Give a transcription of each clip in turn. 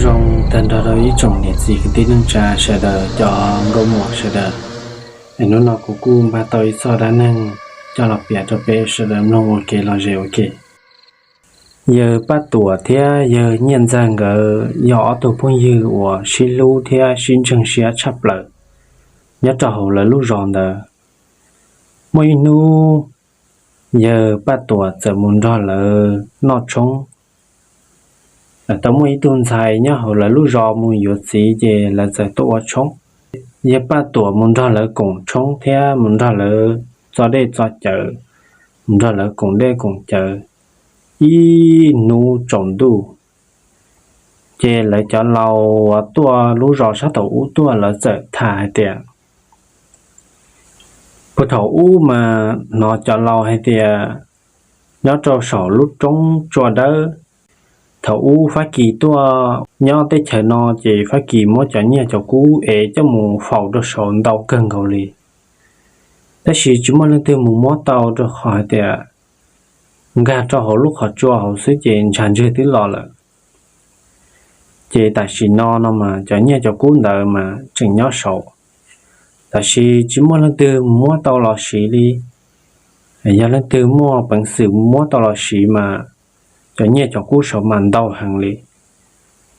Zoo tag nrho rau ib tsoom niam txiv kwv tij neej tsa sawv daws, cov nkauj muam sawv daws. Es hnub no kuv kuj npaj tau ib txoj dab neeg coj los piav rau peb sawv daws mloog ua ke los zem ua ke. Yawg Paj Tuam thiab yawg Nyiaj Ntxawg nkawd yog ob tug phooj ywg uas sib hlub thiab sib ntseeg siab tshaj plaws nyob rau hauv lawv lub zos ntawd. Muaj ib hnub yawg Paj Tuam txawm mus nrog lawv noj tshoob. Tau muaj ib tug ntxhais nyob hauv lawv lub zos mus yuav txiv ces lawv txawm tuaj ua tshoob. Yawg Paj Tuam mus nrog lawv koom tshoob thiab mus nrog lawv txo dej txo cawv, mus nrog lawv koom dej koom cawv ib hnub tsaus ntuj. Ces lawv cov laus uas tuaj lub zos sab thaum ub tuaj lawv txawm tham hais tias, puag thaum ub mas hnov cov laus hais tias nyob rau saum lub roob Tsua Dawb, thaum ub Fab Kis tuaj nyob teb chaws no ces Fab Kis muab cov nyiaj cov kub es coj mus faus rau saud ntau kawg nkaus li. Tab sis tsis muaj leej twg mus muab tau rau qhov hais tias nkag rau hauv lub qhov tsua hauv xwb ces ntshav ntswg twb los lawm. Ces tam sim no no mas cov nyiaj cov kub ntawd mas tseem nyob saud, tab sis tsis muaj leej twg mus muab tau los siv li. Yog leej twg muaj peev xwm mus muab tau los siv mas cov nyiaj cov kub saud mas ntau heev li.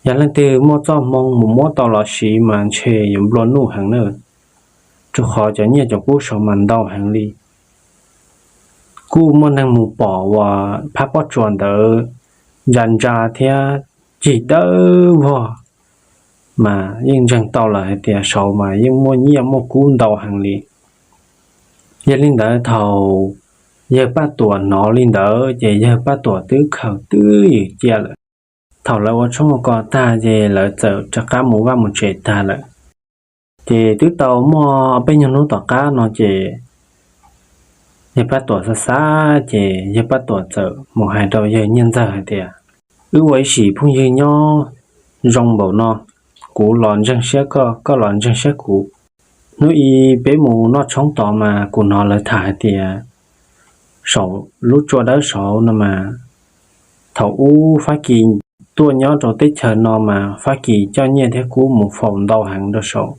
Yog leej twg muaj txoj hmoo mus muab tau los siv mas ntshe yuav nplua nuj heev na, rau qhov cov nyiaj cov kub saud mas ntau heev li. Kuj muaj neeg mus pom uas phab pob tsuas ntawd ntsa ntsa thiab cig dawb vog, mas yeej ntseeg tau lawm hais tias saud mas yeej muaj nyiaj muaj kub ntau heev li. Yog li ntawd thaum yawg Paj Tuam hnov li ntawd ces yawg Paj Tuam twb khaws twb ywm cia lawm. Thaum lawv ua tshoob ua kos tag ces lawv txawm rov qab mus vaj mus tsev tag lawm. Ces twb tau muaj peb nyuag hnub tom qab no ces yawg Paj Tuam xav xav ces yawg Paj Tuam txawm mus hais rau yawg Nyiaj Ntxawg hais tias, wb ua ib sim phooj ywg nyob zoo npaum no, kuv los ntseeg siab koj, koj los ntseeg siab kuv. Hnub ib peb mus noj tshoob tod mas kuv hnov lawv tham hais tias saum lub Tsua Dawb saud no mas thaum ub Fab Kis tuaj nyob rau teb chaws no mas Fab Kis coj nyiaj thiab kub mus faus ntau heev rau saud.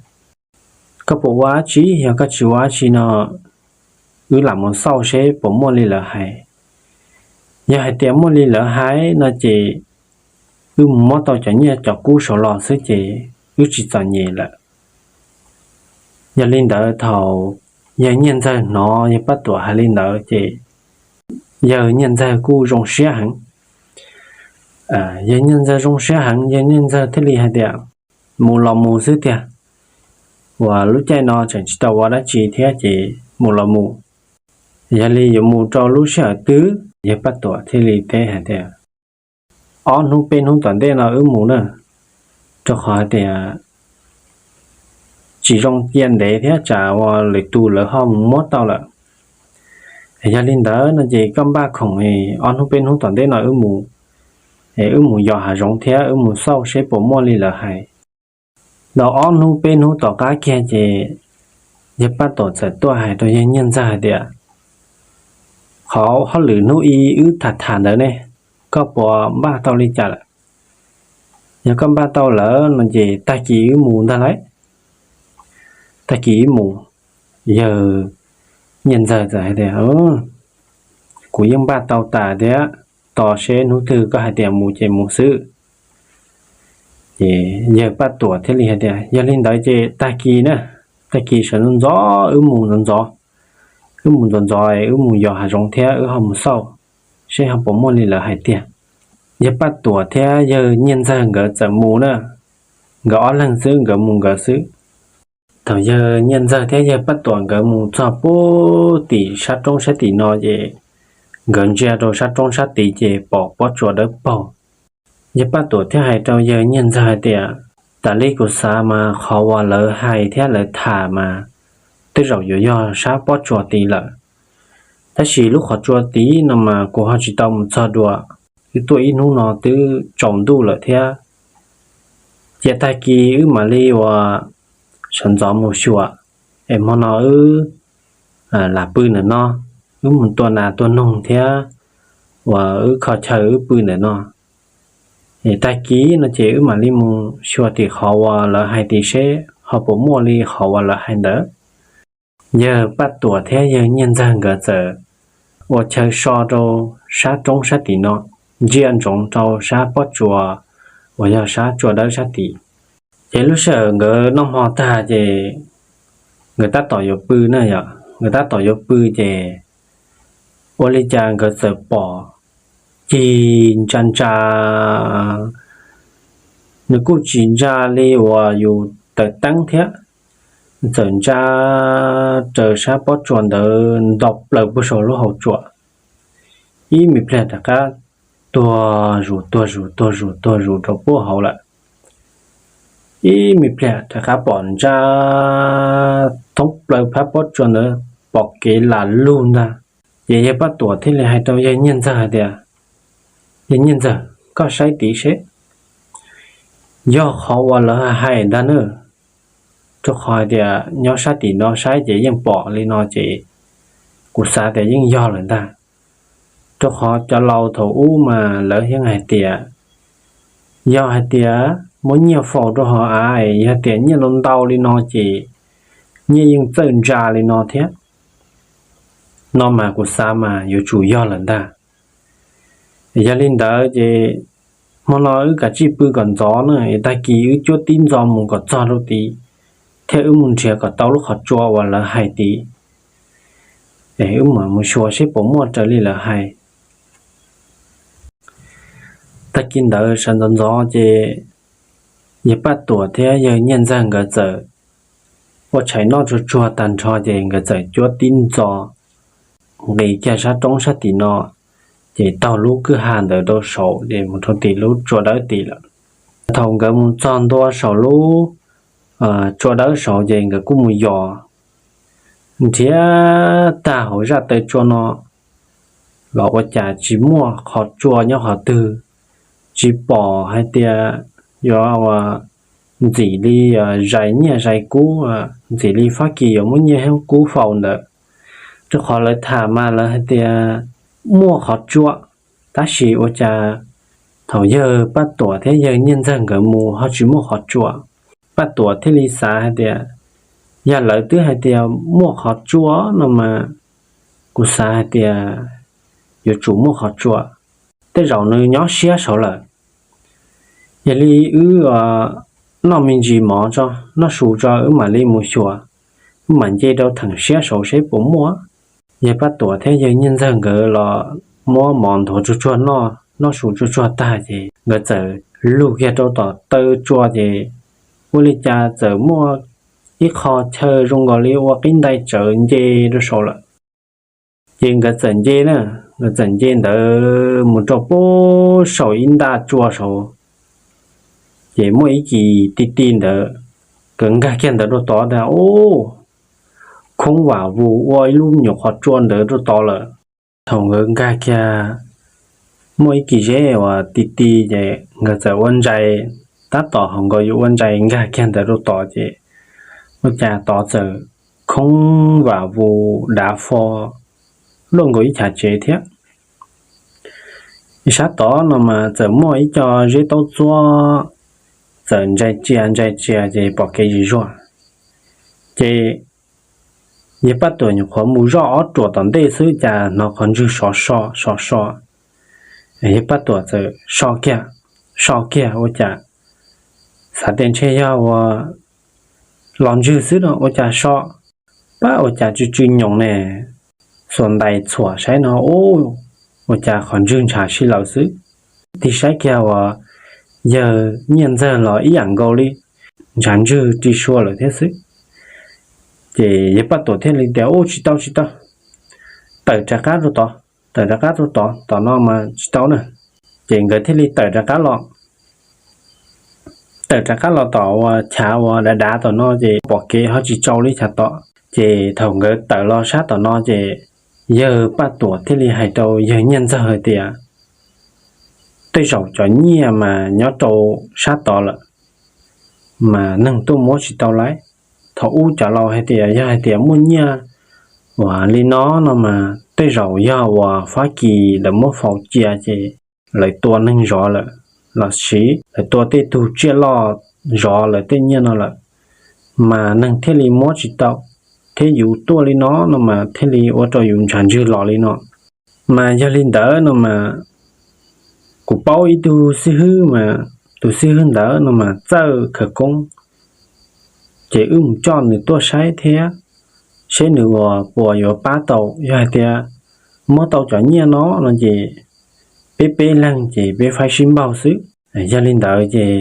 Koj puas ua dab tsi? Yog koj tsis ua dab tsi no wb lam mus xauj seb puas muaj li lawv hais. Yog hais tias muaj li lawv hais no ces wb mus muab tau cov nyiaj cov kub saud los xwb ces wb tsis txom nyem lawm. Yog li ntawd thaum yawg Nyiaj Ntxawg hnov yawg Paj Tuam hais li ntawd ces yawg Nyiaj Ntxawg kuj zoo siab heev. Yawg Nyiaj Ntxawg zoo siab heev, yawg Nyiaj Ntxawg thiaj li hais tias, mus los mus xwb tiag, uas lub caij no tseem tsis tau ua dab tsi thiab ces mus los mus. Yog li yuav mus rau lub sij hawm twg? Yawg Paj Tuam thiaj li teb hais tias, ob hnub peb hnub tom ntej no wb mus na, rau qhov hais tias tsis zoo cia ntev thiab tsam uas lwm tus lawv ho mus muab tau lawm. Yog li ntawd no ces koj npaj khoom, ob hnub peb hnub tom ntej no wb mus, es wb mus yos hav zoov thiab wb mus xauj seb puas muaj li lawv hais. Tau ob hnub peb hnub tom qab kiag ces yawg Paj Tuam txawm tuaj hais rau yawg Nyiaj Ntxawg hais tias, qhov hauj lwm hnub ib wb tham tham ntawd ne, koj puas npaj tau li cas lawm? Yog koj npaj tau lawm no ces tag kis wb mus ntag lauj. Tag kis wb mus. Yawg Nyiaj Ntxawg txawm hais tias, kuv yeej npaj tau tas thiab, tos seb hnub twg koj hais tias mus ces mus xwb. Ces yawg Paj Tuam thiaj li hais tias, yog li ntawd ces tag kis na, tag kis sawv ntxov ntxov wb mus ntxov ntxov, wb mus ntxov ntxov, wb mus yos hav zoov thiab wb ho mus xauj seb ho puas muaj li lawv hais tiag. Yawg Paj Tuam thiab yawg Nyiaj Ntxawg nkawd txawm mus na, nkawd ob leeg xwb, nkawd mus nkawd xwb. Thaum yawg Nyiaj Ntxawg thiab yawg Paj Tuam nkawd mus txog puag tim sab roob sab tim no ces nkawd ntsia rau sab roob sab tid ces pom pob tsuas dawb paug. Yawg Paj Tuam thiaj hais rau yawg Nyiaj Ntxawg hais tias, tas li kuv xav mas qhov uas lawv hais thiab lawv tham mas tej zaum yuav yog sab pob tsuas tid lawm. Tab sis lub qhov tsua tid no mas kuv ho tsis tau mus txog dua, wb tuaj ib hnub no twb tsaus ntuj lawm thiab. Cia tag kis wb mam li uas sawv ntxov mus xyuas, es hmo no wb lam pw ntawm no, wb mus tua nas tua noog thiab uas wb kho chaw wb pw ntawm no. Es tag kis no ces wb mam li mus xyuas tim qhov uas lawv hais tim seb ho puas muaj li qhov uas lawv hais ntawd. Yawg Paj Tuam thiab yawg Nyiaj Ntxawg nkawd txawm ua chaw so rau sab roob sab tim no, ntsia ntsoov rau sab pob tsuas uas yog sab tsua dawb sab tim. Ces lub sij hawm nkawd noj hmo tag ces nkawd tab tom yuav pw na yom, nkawd tab tom yuav pw ces ua li cas nkawd txawm pom cig ntsa ntsa, nws kuj tsis ntsa li uas yus tawm teeb thiab, txawm ntsa raws sab pob tsuas ntawd nto plaws puag saum lub hauv tsua. Ib me pliag rov qab tuag zus tuag zus tuag zus tuag zus rau puag hauv lawm. Ib me pliag rov qab pom ntsa thoob plaws phab pob tsuas ntawd, pom kev lam lug ntag. Ces yawg Paj Tuam thiaj li hais rau yawg Nyiaj Ntxawg hais tias, Yawg Nyiaj Ntxawg, koj saib tid seb yog qhov uas lawv hais ntag na. Rau qhov hais tias nyob sab tim no saib ces yeej pom li no ces kuv xav tias yeej yog lawm ntag. Rau qhov cov laus thaum ub mas lawv yeej hais tias yog hais tias muab nyiaj faus rau hauv av, yog tias nyiaj ntau ntau li no ces nyiaj yeej txawj ntsa li no thiab. No mas kuv xav mas yuav tsum yog lawm ntag. Yog li ntawd ces hmo no wb kav tsij pw kom ntxov na, es tag kis wb cuab tib ntxo mus kom txog rau tid, thiab wb mus nrhiav kom tau lub qhov tsua uas lawv hais tid, es wb mam mus xyuas seb puas muaj raws li lawv hais. Tag kis ntawd sawv ntxov ntxov ces yawg Paj Tuam thiab yawg Nyiaj Ntxawg nkawd txawm ua tshais noj tsuag tsuag tag nrho ces nkawd txawm cuab tib ntxo nqis kiag sab roob sab tim no, ces taug lub kwj ha ntawd rau saud ces mus rau tim lub tsua dawb tid lawm. Thaum nkawd mus txog ntua saum lub tsua dawb saud ces nkawd kuj mus yos nrhiav tag hauv zaj taw tsua no los ua cas tsis muaj qhov tsua nyob qhov twg, tsis pom hais tias yuav ua ntxim li zais nyiaj zais kub, ntxim li Fab Kis yuav muab nyiaj thiab kub faus ntawd. Rau qhov lawv tham mas lawv hais tias muaj qhov tsua, tab sis ua cas thaum yawg Paj Tuam thiab yawg Nyiaj Ntxawg nkawd mus ho tsis muaj qhov tsua. Paj Tuam thiaj li xav hais tias yog lawv twb hais tias muaj qhov tsua no mas kuv xav hais tias yuav tsum muaj qhov tsua, tej zaum nws nyob siab saud lawm. Yog li wb noj me ntsis mov tso, noj su tso wb mam li mus xyuas, wb mam nce rau theem siab saud seb puas muaj. Yawg Paj Tuam thiab yawg Nyiaj Ntxawg nkawd los muab mov nthuav tsuag tsuag noj, noj su tsuag tsuag tag ces nkawd txawm lug kiag rau tom taw tsua ces ua li cas txawm muaj ib qho chaw zoo nkaus li ua qib ntais tsawv nce rau saud lawm. Ces nkawd txawm nce na, nkawd txawm nce ntawd mus rau puag saum ib ntaj tsua saud, ces muaj ib kis ti ti ntawd, nkawd nkag kiag ntawd rau tod tias, Ub, khoob vam vus ua ib lub nyuam qhov tsua ntawd rau tod lawm. Thaum nkawd nkag kiag muaj ib kis zeb uas ti ti ces nkawd txawm ua ntsais, tab tom hauv nkaus yuav ua ntsais nkag kiag ntawd rau tod ces ua cas tod txawm khoob vam vus dav fo luaj nkaus ib chav tsev thiab. Sab tod no mas txawm muaj ib co zeb taub txuab txawm ntsais tsia ntsais tsia ces pom kev zis zuag. Ces yawg Paj Tuam nyuam qhuav mus zoj ob ruam tom ntej xwb cas hnov qhov ntswg sov so sov so. Yawg Paj Tuam txawm so kiag, so kiag ua cas xav tias ntshe yog ua los ntswg xwb no ua cas so, pab ua cas tsw tsw nyoos ne. Xuas ntais txhuam saib no ub, ua cas qhov ntswg ntshav sib laws xwb. Tig saib kiag uas yawg Nyiaj Ntxawg los ib yam nkaus li, ntshav ntswg ri sua lawm thiab xwb. Ces yawg Paj Tuam thiaj li tias, Ub, tsis tau tsis tau, tawm rov qab rau tod, tawm rov qab rau tod, tom no mas tsis tau na. Ces nkawd thiaj li tawm rov qab los, tawm rov qab los tom uas chav uas dav dav tom no ces pom kev ho tsis tsau li chav tod. Ces thaum nkawd tawm los sab tom no ces yawg Paj Tuam thiaj li hais rau yawg Nyiaj Ntxawg hais tias, Tej zaum cov nyiaj mas nyob rau sab tod lawm, mas neeg tuaj muab tsis tau lawm. Thaum ub cov laus hais tias yog hais tias muaj nyiaj uas li no no mas tej zaum yog uas Fab Kis lawv muab faus cia ces lawv tua neeg zov lawm. los sis lawv tua tej tug tsiaj loj zov lawv tej nyiaj no lawm, mas neeg thiaj li muab tsis tau, thiab yus tuaj li no no mas thiaj li ua rau yus ntshav ntswg los li no. Mas yog li ntawd no mas kuv paub ib tug xib hwb mas tus xib hwb ntawd no mas txawj khawv koob, ces wb mus coj nws tuaj saib thiab, seb nws ua puas yuav pab tau. Yog hais tias muab tau cov nyiaj no no ces peb peb leeg ces peb faib sib npaug xwb. Yog li ntawd ces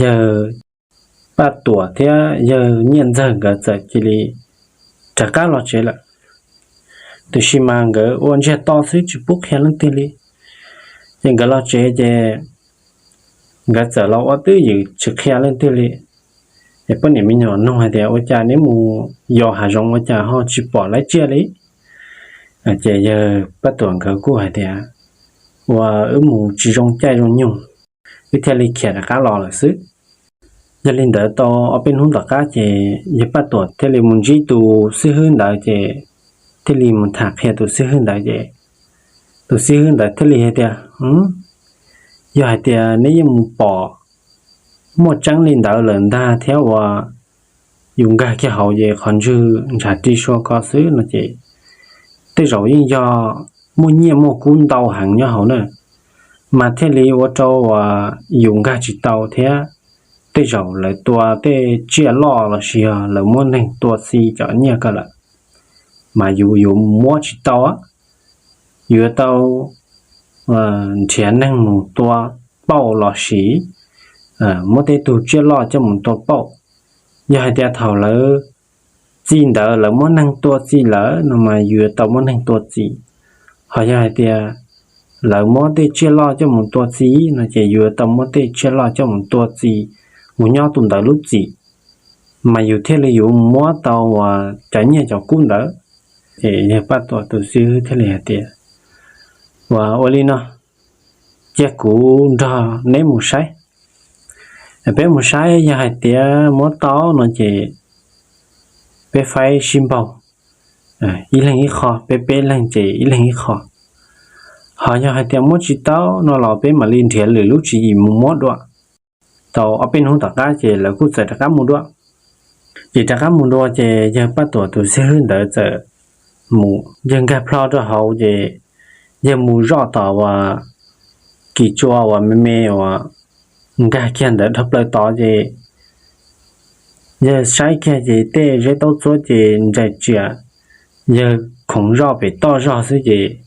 yawg Paj Tuam thiab yawg Nyiaj Ntxawg nkawd txawm cia li rov qab los tsev lawm. Tiam sis mas nkawd ua ntsiag to xwb tsis pub qhia leej twg li. Ces nkawd los tsev ces nkawd txawm los ua twj ywm tsis qhia leej twg li. Ces poj niam me nyuam nug hais tias, ua cas neb mus yos hav zoov ua cas ho tsis pom lawv tsiaj li? Ces yawg Paj Tuam nkawd kuj hais tias, ua, wb mus tsis zoo caij zoo nyoog, wb thiaj li khiav rov qab los lawm xwb. Yog li ntawd tau ob peb hnub tom qab ces yawg Paj Tuam thiaj li mus ntsib tus xib hwb ntawd ces thiaj li mus tham qhia tus xib hwb ntawd ces tus xib hwb ntawd thiaj li hais tias, yog hais tias neb yeej mus pom muaj tseeb li ntawd lawm ntag thiab ua yus nkag kiag hauv ces qhov ntswg ntshav ri sua ko xwb no ces tej zaum yeej yog muaj nyiaj muaj kub ntau heev nyob hauv na, mas thiaj li ua rau uas yus nkag tsis tau thiab tej zaum lawv tua tej tsiaj loj los sis yog lawv muab neeg tua txi cov nyiaj ko lawm, mas yus yuav muab tsis tau. Yuav tau nrhiav neeg mus tua pauj los sis muab tej tug tsiaj loj coj mus tua pauj. Yog hais tias thaum lawv txi ntawd lawv muab neeg tua txi lawm no mas yuav tau muab neeg tua txi. Ho yog hais tias lawv muab tej tsiaj loj coj mus tua txi no ces yuav tau muab tej tsiaj loj coj mus tua txi, mus nyob tus ntawd lub txim, mas yus thiaj li yuav muab tau uas cov nyiaj cov kub ntawd. Ces yawg Paj Tuam tus xib hwb thiaj li hais tias, ua, ua li no, cia kuv nrog neb mus saib. Peb mus saib yog hais tias muab tau no ces peb faib sib npaug, ib leeg ib qho, peb peb leeg ces ib leeg ib qho. Ho yog hais tias muab tsis tau no los peb mam li nrhiav lwm lub tswv yim mus muab dua. Tau ob peb hnub tom qab ces lawv kuj txawm rov qab mus dua. Ces rov qab mus dua ces yawg Paj Tuam tus xib hwb ntawd txawm mus, yawg nkag plho rau hauv ces yawg mus zoj tom uas kis tsua uas me me uas nkag kiag ntawd dhau plaws tod ces yawg saib kiag ces tej zeb taub txhuab ces ntsais tsias, yawg khoov zoj pem toj zog xwb ces,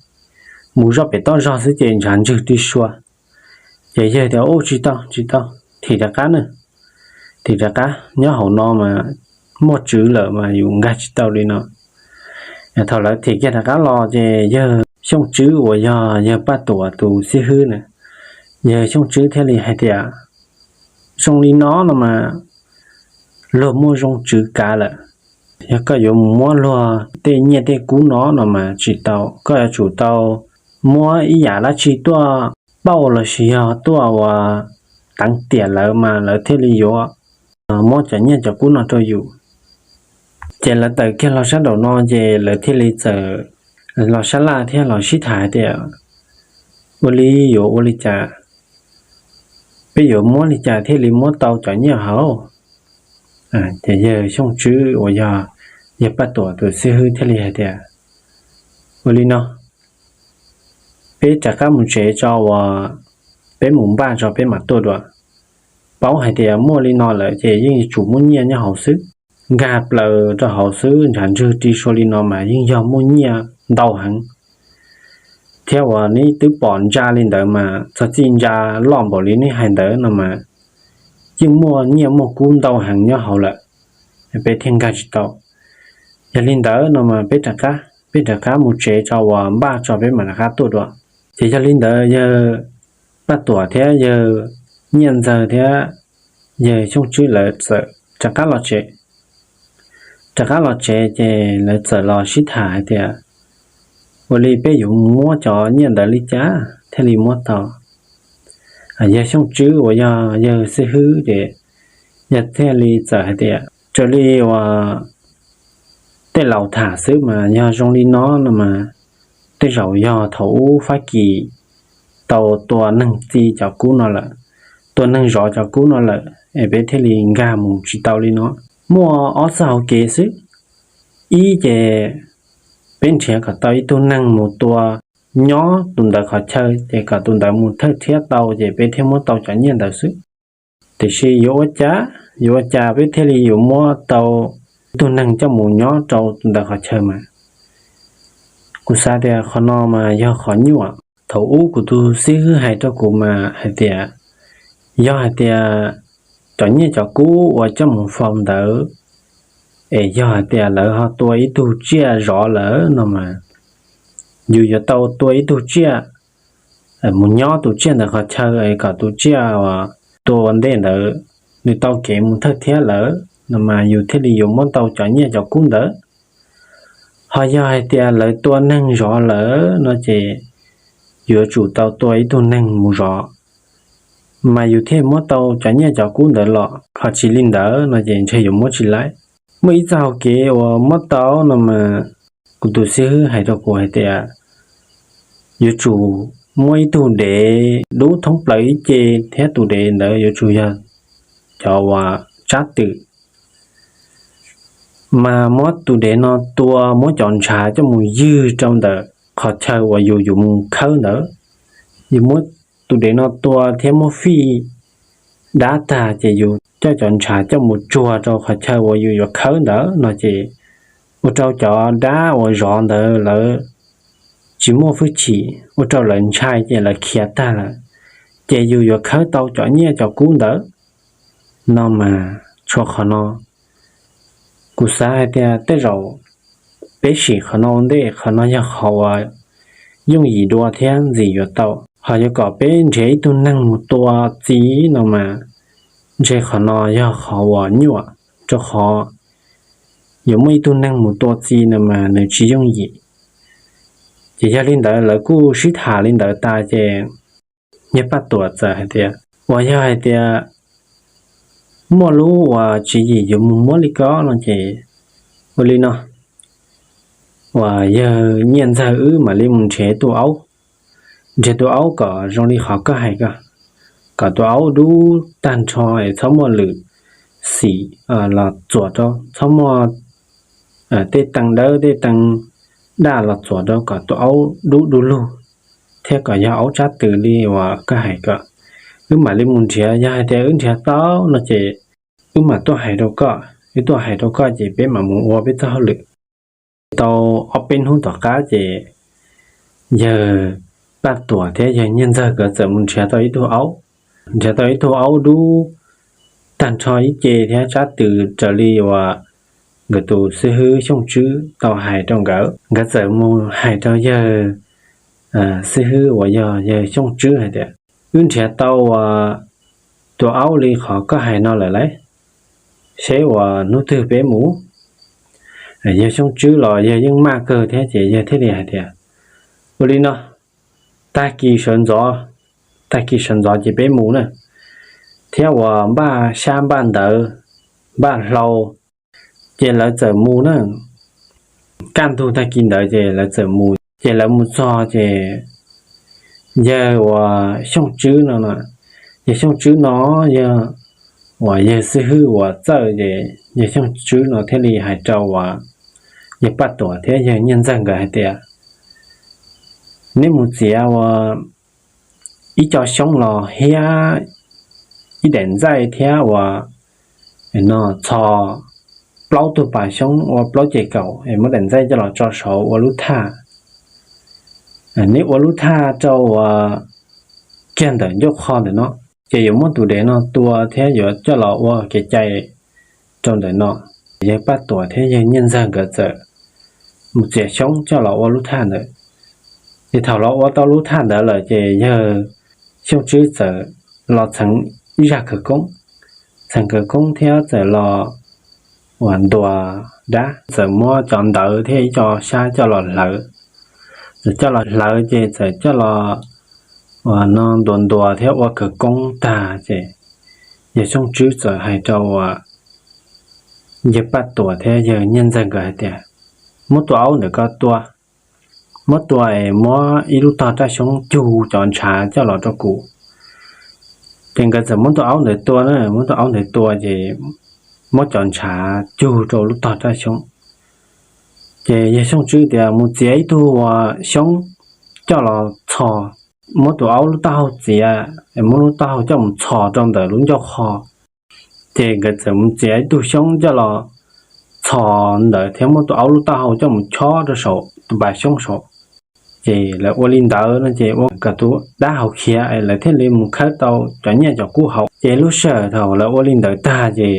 mus zoj pem toj zog xwb ces ntshav ntswg ri sua. Ces yawg tias, ub, tsis tau, tsis tau, thim rov qab na, thim rov qab, nyob hauv no mas muaj tswv lawm mas yus nkag tsis tau li no. Thaum lawv thim kiag rov qab los ces yawg Xyooj Tswb uas yog yawg Paj Tuam tus xib hwb na, yawg Xyooj Tswb thiaj li hais tias, zoo li no no mas luag muaj zoo tswv kav lawm. Yog koj yuav mus muab luag tej nyiaj tej kub no no mas tsis tau, koj yuav tsum tau muab ib yam dab tsi tuaj pauj los sis yog tuaj uas teev tiam lawv mas lawv thiaj li yuav muab cov nyiaj cov kub no rau yus. Ces lawv tawm kiag los sab nraum no ces lawv thiaj li txawm los sab laj thiab los sib tham hais tias, ua li yuav ua li cas, peb yuav muab li cas thiaj li muab tau cov nyiaj hauv? Ces yawg Xyooj Tswb uas yog yawg Paj Tuam tus xib hwb thiaj li hais tias, ua li no, peb rov qab mus tsev tso uas peb mus npaj tso peb mam tuaj dua. Paub hais tias muaj li no lawm ces yeej yuav tsum muaj nyiaj nyob hauv xwb. Nkag plaws rau hauv xwb ntshav ntswg ri sua li no mas yeej yog muaj nyiaj ntau heev. Thiab uas neb twb pom ntsa li ntawd mas txog txij ntsa loj npaum li neb hais ntawd no mas yeej muaj nyiaj muaj kub ntau heev nyob hauv lawm, peb thiaj nkag tsis tau. Yog li ntawd no mas peb rov qab, peb rov qab mus tsev tso uas npaj tso peb mam rov qab tuaj dua. Ces yog li ntawd yawg Paj Tuam thiab yawg Nyiaj Ntxawg thiab yawg Xyooj Tswb lawv txawm rov qab los tsev. Rov qab los tsev ces lawv txawm los sib tham hais tias, ua li peb yuav muab cov nyiaj ntawd li cas thiaj li muab tau? Yawg Xyooj Tswb uas yog yawg xib hwb ces yawg thiaj li txawm hais tias, raws li uas tej laus tham xwb mas yog zoo li no no mas tej zaum yog thaum ub Fab Kis tau tua neeg txi cov kub no lawm, tua neeg zov cov kub no lawm es peb thiaj li nkag mus tsis tau li no. Muaj ob txoj hauv kev xwb. Ib ces peb nrhiav kom tau ib tug neeg mus tua nyob tus ntawd qhov chaw ces kom tus ntawd mus thawj thiab tau ces peb thiaj muab tau cov nyiaj ntawd xwb. Tiam sis yuav ua cas, yuav ua cas peb thiaj li yuav muab tau ib tug neeg coj mus nyob rau tus ntawd qhov chaw mas? Kuv xav tias qhov no mas yog qhov nyuaj. Thaum ub kuv tus xib hwb hais rau kuv mas hais tias yog hais tias cov nyiaj cov kub uas coj mus faus ntawd es yog hais tias lawv ho tua ib tug tsiaj zov lawm no mas yus yuav tau tua ib tug tsiaj mus nyob tus tsiaj ntawd qhov chaw es kom tus tsiaj uas tua ua ntej ntawd nws tau kev mus thawj thiab lawm no mas yus thiaj li yuav muab tau cov nyiaj cov kub ntawd. Ho yog hais tias lawv tua neeg zov lawm no ces yuav tsum tau tua ib tug neeg mus zov mas yus thiaj muab tau cov nyiaj cov kub ntawd los, ho tsis li ntawd no ces ntshe yuav muab tsis laib. Muaj ib txoj hau kev uas muab tau no mas kuv tus xib hwb hais rau kuv hais tias yuav tsum muaj ib tug dev dub thoob plaws ib ce thiab tus dev ntawd yuav tsum yog cov uas tsab twm mas muab tus dev no tua, muab cov ntshav coj mus ywg rau ntawm qhov chaw uas yus yuav mus khawb ntawd. Yus muab tus dev no tua thiab muab fij dab tag ces yus coj cov ntshav coj mus tsuag rau qhov chaw uas yus yuav khawb ntawd no ces ua rau cov dab uas zov ntawd lawv tsis muaj hwj chim, ua rau lawv ntshai ces lawv khiav tag lawm, ces yus yuav khawb tau cov nyiaj cov kub ntawd no mas tshuav qhov no. Kuv xav hais tias tej zaum peb sim qhov no ua ntej, qhov no yog qhov uas yooj yim dua thiab ntxim yuav tau. Ho yuav kom peb nrhiav ib tug neeg mus tua txi no mas ntshe qhov no yog qhov uas nyuaj, rau qhov yuav muaj ib tug neeg mus tua txi no mas nws tsis yooj yim. Ces yog li ntawd lawv kuj sib tham li ntawd tas ces yawg Paj Tuam txawm hais tias uas yog hais tias muaj lub uas tswv yim yuav mus muab li ko no ces ua li no, uas yawg Nyiaj Ntxawg wb mam li mus nrhiav tus aub, nrhiav tus aub kom zoo li qhov koj hais ko, kom tus aub dub tag nrho es txhob muaj lwm xim los txuam rau, txhob muaj tej tee dawb tej tee daj los txuam rau kom tus aub dub du lug thiab kom yog aub tsab twm li uas koj hais ko. Wb mam li mus nrhiav, yog hais tias wb nrhiav tau no ces wb mam tuaj hais rau koj, wb tuaj hais rau koj ces peb mam mus ua peb txoj hauj lwm. Tau ob peb hnub tom qab ces yawg Paj Tuam thiab yawg Nyiaj Ntxawg nkawd txawm mus nrhiav tau ib tug aub, nrhiav tau ib tug aub dub tag nrho ib ce thiab tsab twm raws li uas nkawd tus xib hwb Xyooj Tswb tau hais rau nkawd. Nkawd txawm mus hais rau yawg xib hwb uas yog yawg Xyooj Tswb hais tias wb nrhiav tau uas tus aub li qhov koj hais no lawm lauj, seb uas hnub twg peb mus. Yawg Xyooj Tswb los yawg yeej maj kawg thiab ces yawg thiaj li hais tias ua li no, tag kis sawv ntxov, tag kis sawv ntxov ces peb mus na, thiab uas npaj xyab npaj ntawv, npaj hlau, ces lawv txawm mus na. Kaj ntug tag kis ntawd ces lawv txawm mus, ces lawv mus txog ces yawg uas Xyooj Tswb no, yawg Xyooj Tswb no yog uas yawg xib hwb uas txawj ces yawg Xyooj Tswb no thiaj li hais rau uas yawg Paj Tuam thiab yawg Nyiaj Ntxawg nkawd hais tias neb mus txiav uas ib co xyoob los hiab ib daim ntxaij thiab uas no txhos plaub tug pas xyoob ua plaub ceg kaum es muab daim ntxaij coj los tso saud ua lub thaj. Neb ua lub thaj rau uas kiag ntawm ncauj qho ntawm no, ces yuav muab tus dev no tua thiab yuav coj los ua kev cai rau ntawm no. Yawg Paj Tuam thiab yawg Nyiaj Ntxawg nkawd txawm mus txiav xyoob coj los ua lub thaj ntawd. Ces thaum los ua tau lub thaj ntawd lawm ces yawg Xyooj Tswb txawm los txheev ib zaj khawv koob, txheev khawv koob thiab txawm los uas ntuas dab, txawm muab cov ntawv thiab ib co xyab coj los hlawv. Txawm coj los hlawv ces txawm coj los uas no ntuas ntuas thiab ua khawv koob tag ces yawg Xyooj Tswb txawm hais rau uas yawg Paj Tuam thiab yawg Nyiaj Ntxawg nkawd hais tias muab tus aub ntawm ko tua, muab tua es muab ib lub tog raj xyoob cug cov ntshav coj los rau kuv. Ces nkawd txawm muab tus aub ntawd tua na, muab tus aub ntawd tua ces muab cov ntshav cug rau lub tog raj xyoob. Ces yawg Xyooj Tswb tias mus txiav ib tug xyoob coj los txhos, muab tus aub lub taub hau txiav, muab lub taub hau coj mus txhos rau ntawm lub ncauj qho. Ces nkawd txawm mus txiav ib tug xyoob coj los txhos ntawd thiab muab tus aub lub taub hau coj mus chob rau saum tus pas xyoob saud. Ces lawv ua li ntawd no ces ua kom tus dab hauv khiav lawv thiaj li mus khawb tau cov nyiaj cov kub hauv. Ces lub sij hawm thaum lawv ua li ntawd tag ces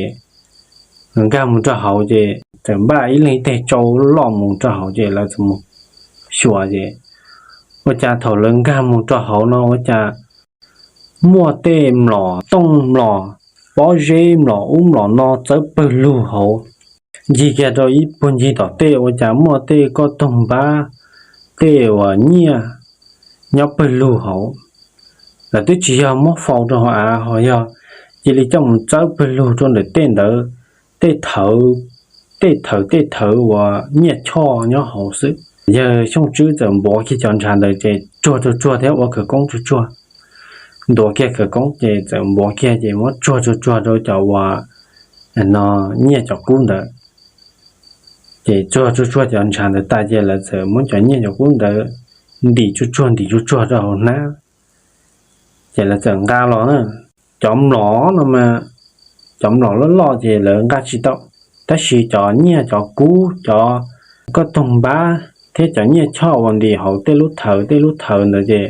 nkag mus rau hauv ces txawm npaj ib leeg ib teg tsau loj mus rau hauv ces lawv txawm mus xyuas ces ua cas thaum lawv nkag mus rau hauv no ua cas muaj tej mlom tooj mlom pob zeb mlom ub mlom no txawb pawg lug hauv. Ncig kiag rau ib puag ncig tom tej ua cas muaj tej koj toog npab, tej uas nyiaj nyob pawg lug hauv. Lawv twb tsis yog muab faus rau hauv av ho yog cia li coj mus txawb pawg lug rau ntawm tej ntawd, tej thawv, tej thawv tej thawv uas nyiaj choj nyob hauv xwb. Yawg Xyooj Tswb txawm npuav kiag cov ntshav ntawd ces tsuag tsuag tsuag thiab ua khawv koob tsuag tsuag, ntuav kiag khawv koob ces txawm npuav kiag ces muab tsuag tsuag tsuag rau cov uas no nyiaj cov kub ntawd. Ces tsuag tsuag tsuag cov ntshav ntawd tas ces lawv txawm muab cov nyiaj cov kub ntawd ntim tsuag tsuag ntim tsuag tsuag rau hauv hnab. Ces lawv txawm nqa los na. Cov mlom no mas, cov mlom loj loj ces lawv nqa tsis tau, tab sis cov nyiaj cov kub, cov koj toog npab thiab cov nyiaj choj uas ntim hauv tej lub thawv tej lub thawv ntawd ces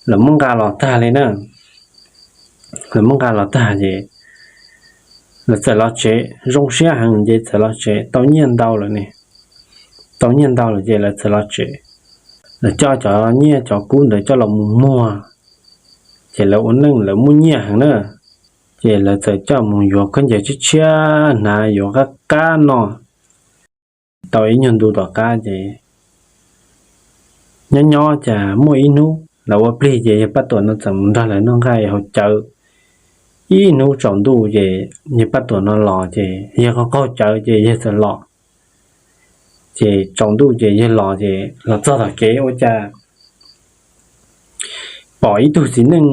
lawv muab nqa los tag li na. Lawv muab nqa los tag ces lawv txawm los tsev, zoo siab heev ces txawm los tsev, tau nyiaj ntau lawm ne. Tau nyiaj ntau lawm ces lawv txawm los tsev. Lawv coj cov nyiaj cov kub ntawd coj los mus muag, ces lawv ua neej lawv muaj nyiaj heev na. Ces lawv txawm coj mus yuav khaub ncaws tshiab tshiab hnav, yuav qab qab no. Tau ib nyuag ntu tom qab ces nyob nyob cas muaj ib hnub lawv ua plig ces yawg Paj Tuam no txawm mus nrog lawv noj nqaij haus cawv. Ib hnub tsaus ntuj ces yawg Paj Tuam no los ces yawg qaug qaug cawv ces yawg txawm los. Ces tsaus ntuj ces yawg los ces los txog tom kev ua cas pom ib tug txiv neej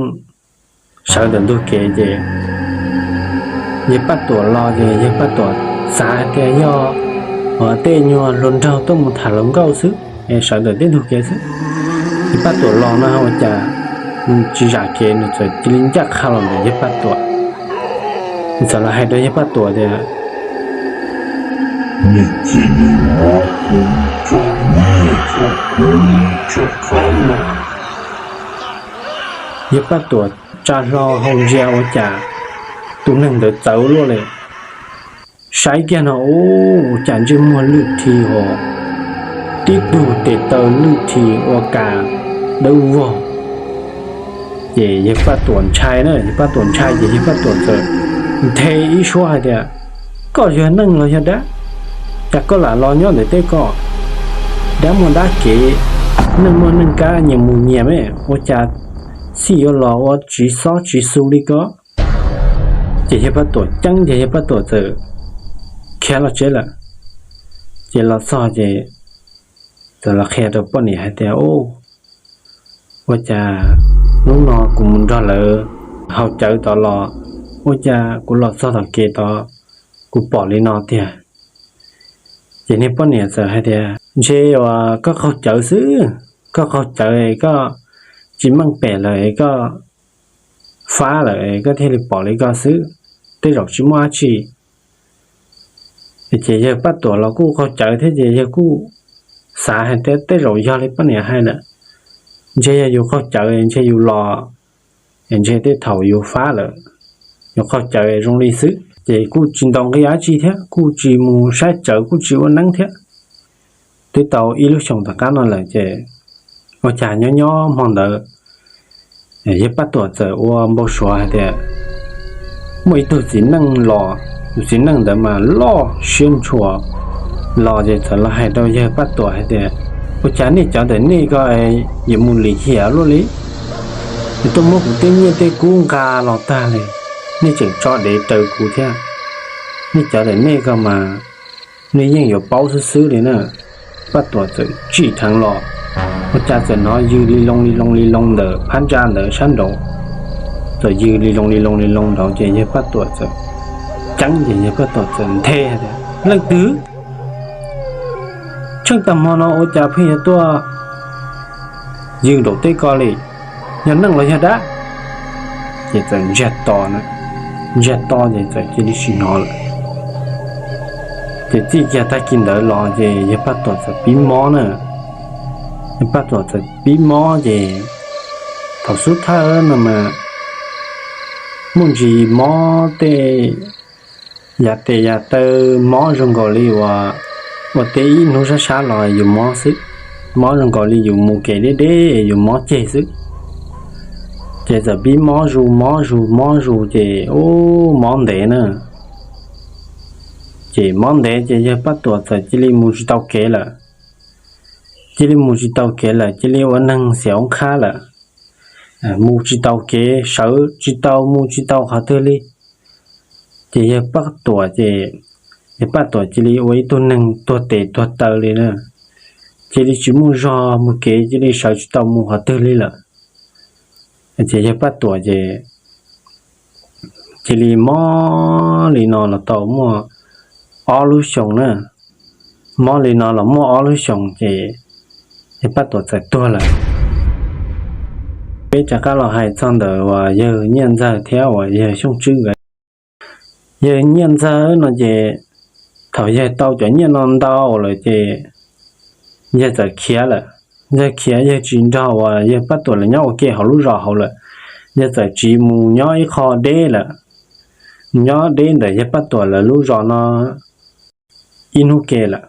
sawv ntawm ntug kev ces yawg Paj Tuam los ces yawg Paj Tuam xav hais tias yog tej nyuag hluas nraug tuaj mus tham hluas nkauj xwb, sawv ntawm tej ntug kev xwb. Yawg Paj Tuam los no ua cas nws tsis zam kev, nws txawm cia li ncaj qha los ntawm yawg Paj Tuam. Nws txawm los hais rau yawg Paj Tuam tias, yawg Paj Tuam tsa hlo hau ntsia ua cas tus neeg ntawd txawv luaj li. Saib kiag no ua cas ntsej muag lwj thi ho, tib tug tes taw lwj thi ua kas dawb vog. Ces yawg Paj Tuam ntshai na, yawg Paj Tuam ntshai ces yawg Paj Tuam txawm nthe ib suab hais tias, koj yog neeg los yog dab, cas koj lam los nyob ntawm tej ko? Dab muaj dab kev, neeg muaj neeg kab, nyias mus nyias me, ua cas xij yuav los ua tsiv xob tsiv xu li ko? Ces yawg Paj Tuam ceeb ces yawg Paj Tuam txawm khiav los tsev lawm. Ces los txog ces txawm los qhia rau poj niam hais tias, ua cas hnub no kuv mus nrog lawv haus cawv tod los, ua cas kuv los txog tom kev tod kuv pom li no tiag. Ces niag poj niam txawm hais tias, ntshe uas koj qaug cawv xwb, koj qaug cawv es koj tsis meej pem lawm es koj fab lawm es koj thiaj li pom li ko xwb, tej zaum tsis muaj dab tsi. Ces yawg Paj Tuam los kuj qaug cawv thiab ces yawg kuj xav hais tias tej zaum yog li poj niam hais lawm, ntshe yog yus qaug cawv ntshe yus los, ntshe tej thaum yus fab lawm, yus qaug cawv zoo li xwb ces kuj tsis ntaus nqi dab tsi thiab kuj tsis mus saib cawv kuj tsis ua neeb thiab. Twb tau ib lub xyoos tom qab no lawm ces ua cas nyob nyob hmo ntawd yawg Paj Tuam txawm ua npau suav hais tias muaj ib tug txiv neej los, tus txiv neej ntawd mas loj siab ntshua los ces txawm los hais rau yawg Paj Tuam hais tias, ua cas nej cov ntawm nej ko yuav mus lim hiam luaj li? Yuav tuaj muab kuv tej nyiaj tej kub nqa los tag li, nej tseem tso dev raws kuv thiab. Nej cov ntawm nej ko mas nej yeej yuav paub xwb xwb li na. Paj Tuam txawm tsim dheev los Ua cas txawm hnov yws li loo li loo li loo ntawm phab ntsa ntawd sab nraud, txawm yws li loo li loo li loo nraud ces yawg Paj Tuam txawm ceeb ces yawg Paj Tuam txawm nthe tias, Leej twg? Tsheej tag hmo no ua cas pheej yuav tuaj yws nraum teb ko li? Yog neeg los yog dab? Ces txawm ntsiag to, ntsiag to ces txawm cia li tsis hnov lawm. Ces txij kiag tag kis ntawd los ces yawg Paj Tuam txawm pib mob na. Yawg Paj Tuam txawm pib mob ces thaum xub thawj no mas muaj ntsis mob tej yav tes yav taw, mob zoo nkaus li uas ua teb ib hnub sab sab los yus mob xwb, mob zoo nkaus li yus mus kev deb deb yus mob ceg xwb. Ces txawm pib mob zus mob zus mob zus ces ub mob ntev na. Ces mob ntev ces yawg Paj Tuam txawm cia li mus tsis tau kev lawm. Cia li mus tsis tau kev lawm, cia li ua neeg xiam oob qhab lawm. Mus tsis tau kev, sawv tsis tau, mus tsis tau qhov twg li. Ces yawg Paj Tuam ces, yawg Paj Tuam cia li ua ib tug neeg tuag tes tuag taw li na. Cia li tsis muaj zog mus kev, cia li sawv tsis tau mus qhov twg li lawm. Ces yawg Paj Tuam ces cia li mob li no los tau muaj ob lub xyoos na. Mob li no los muaj ob lub xyoos ces yawg Paj Tuam txawm tuag lawm. Peb rov qab los hais txog ntawm uas yawg Nyiaj Ntxawg thiab uas yawg Xyooj Tswb nkawd. Yawg Nyiaj Ntxawg no ces thaum yawg tau cov nyiaj no ntau lawm ces yawg txawm khiav lawm. Yawg khiav, yawg tsis nrog uas yawg Paj Tuam lawv nyob ua ke hauv lub zos hauv lawm. Yawg txawm tsiv mus nyob ib qho deb lawm, nyob deb ntawm yawg Paj Tuam lawv lub zos no ib hnub ke lawm.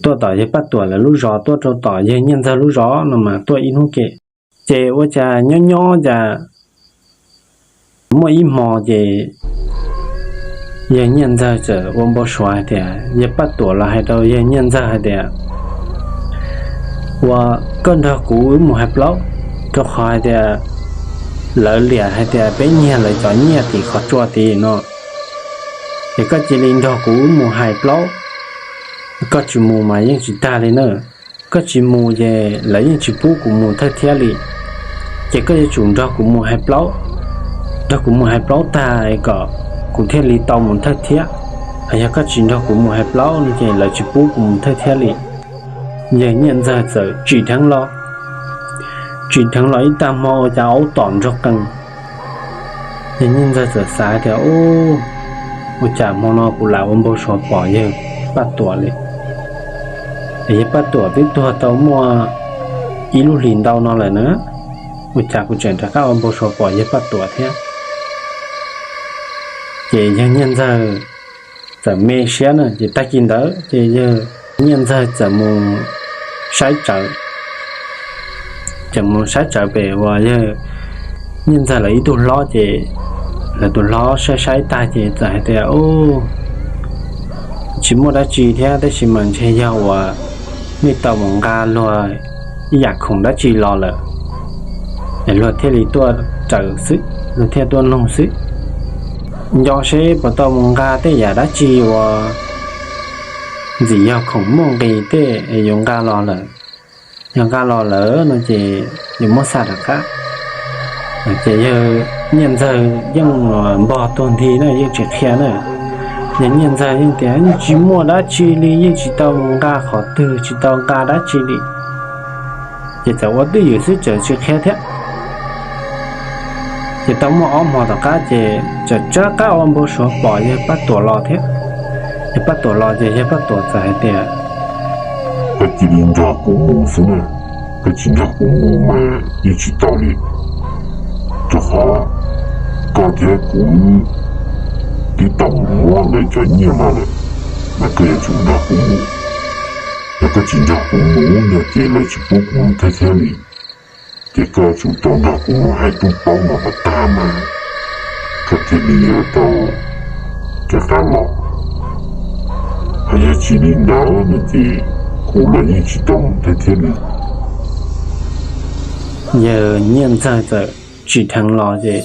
Tuaj tom yawg Paj Tuam lawv lub zos, tuaj rau tom yawg Nyiaj Ntxawg lub zos no mas tuaj ib hnub ke. Ces ua cas nyob nyob cas muaj ib hmo ces yawg Nyiaj Ntxawg txawm ua npau suav hais tias, yawg Paj Tuam los hais rau yawg Nyiaj Ntxawg hais tias, Ua, koj nrog kuv wb mus hais plaub, rau qhov hais tias lawv liam hais tias peb nyiag lawv cov nyiaj tim qhov tsua tid no. Ces koj cia li nrog kuv wb mus hais plaub, koj tsis mus mas yeej tsis tag li na. Koj tsis mus ces lawv yeej tsis pub kuv mus thawj thiab li. Ces koj yuav tsum nrog kuv mus hais plaub, nrog kuv mus hais plaub tag kom kuv thiaj li tau mus thawj thiab. Hos yog koj tsis nrog kuv mus hais plaub no ces lawv tsis pub kuv mus thawj thiab li. Yawg Nyiaj Ntxawg txawm tsim dheev los, tsim dheev los ib tag hmo ua cas aub tom nrog qees. Yawg Nyiaj Ntxawg txawm xav tias, Ub, ua cas hmo no kuv lam ua npau suav pom yawg Paj Tuam li? Es yawg Paj Tuam twb tuag tau muaj ib lub hlis ntau no lawm na, ua cas kuv tseem rov qab ua npau suav pom yawg Paj Tuam thiab? Ces yawg Nyiaj Ntxawg txawm me siab na, ces tag kis ntawd ces yawg Nyiaj Ntxawg txawm mus saib tsawv, txawm mus saib tsawv pem uas yawg Nyiaj Ntxawg lawv ib tug hlob, ces lawv tus hlob saib saib tag ces txawm hais tias, Ub, tsis muaj dab tsi thiab, tab sis mas ntshe yog uas nej tau mus nqa luag ib yam khoom dab tsi los lawm, es luag thiaj li tuaj raws xwb, luag thiaj tuaj nug xwb. Nco seb puas tau mus nqa tej yam dab tsi uas ntxim yog khoom muaj nqis tej es yuav nqa los lawm. Yog nqa los lawm no ces yuav muab xa rov qab. Ces yawg Nyiaj Ntxawg yeej npog tuag nthi na, yeej tsis qhia na. Yawg Nyiaj Ntxawg yeej tias yeej tsis muaj dab tsi li, yeej tsis tau mus nqa qhov twg, tsis tau nqa dab tsi li. Ces txawm ua twj ywm xwb, txawm tsis qhia thiab. Ces tau muaj ob hmo tom qab ces txawm rov qab ua npau suav pom yawg Paj Tuam los thiab. Yawg Paj Tuam los ces yawg Paj Tuam txawm hais tias, Koj cia li nrog kuv mus xwb na, koj tsis nrog kuv mus mas yeej tsis tau li, rau qhov koj thiab kuv twb tau mus muab lawv cov nyiaj no lawm, mas koj yuav tsum nrog kuv mus. Yog koj tsis nrog kuv mus no ces lawv tsis pub kuv mus thawj thiab li. Ces koj yuav tsum tau nrog kuv mus hais tus plaub no kom tag mas koj thiaj li yuav tau rov qab los. Hos yog tsis li ntawd no ces kuv los yeej tsis tau mus thawj thiab li. Yawg Nyiaj Ntxawg txawm tsim dheev los ces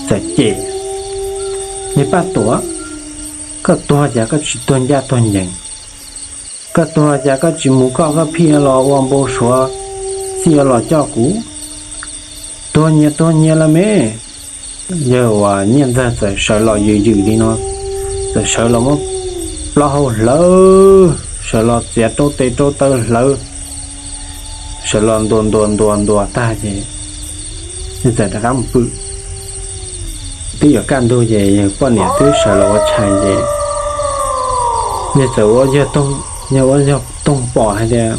txawm cem, Yawg Paj Tuam, koj tuag cas koj tsis tuag ncaj tuag ncees? Koj tuag cas koj tsis mus koj, koj pheej los ua npau suav, txij los coj kuv. Tuag nyias tuag nyias lawm me. Yawg uas Nyiaj Ntxawg txawm sawv los yws yws li no, txawm sawv los muab plaub hau hlawv, sawv los txiav rau tes rau taw hlawv, sawv los ntuas ntuas ntuas ntuas tag ces yawg txawm rov qab mus pw. Twb yuav kaj ntug ces yawg poj niam twb sawv los ua tshais ces yawg txawm ua, yawg ua yawg toog pom hais tias,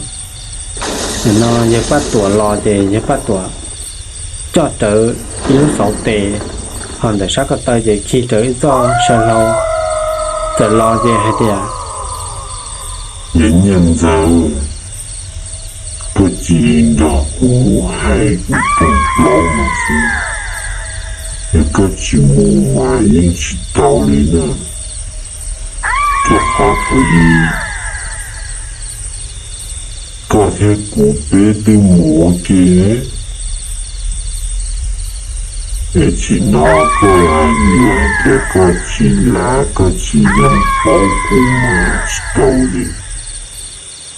nim no yawg Paj Tuam los ces yawg Paj Tuam coj rawv ib lub xauv tes, ho ntawm sab ko taw ces khi rawv ib txoj saw hlau, txawm los ces hais tias, Yawg Nyiaj Ntxawg, koj cia li nrog kuv hais kuv rooj plaub no xwb. Yog koj tsis mus mas yeej tsis tau li na. Rau qhov thaum ub koj thiab kuv peb twb mus ua ke, es tsis no koj yuav hais tias koj tsis lav koj tsis yeem paub kuv mas tsis tau li.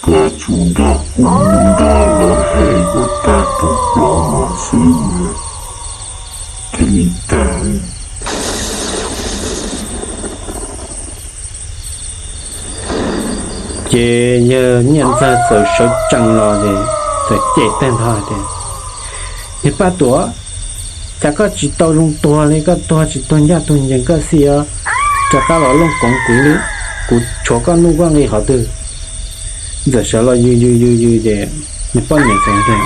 Koj tsum nrog kuv mus nrog lawv hais kom tag rooj plaub no xwb mas thiaj li tag. Ces yawg Nyiaj Ntxawg txawm sawv tsees los ces txawm cem tag nrho hais tias, Yawg Paj Tuam, cas koj tsis tau zoo tuag li, koj tuag tsis tuag ncaj tuag ncees koj xij os, rov qab los looj koov kuv li, kuv tshuav koj nuj koj nqi qhov twg? Txawm sawv los yws yws yws yws ces nws poj niam txawm tias,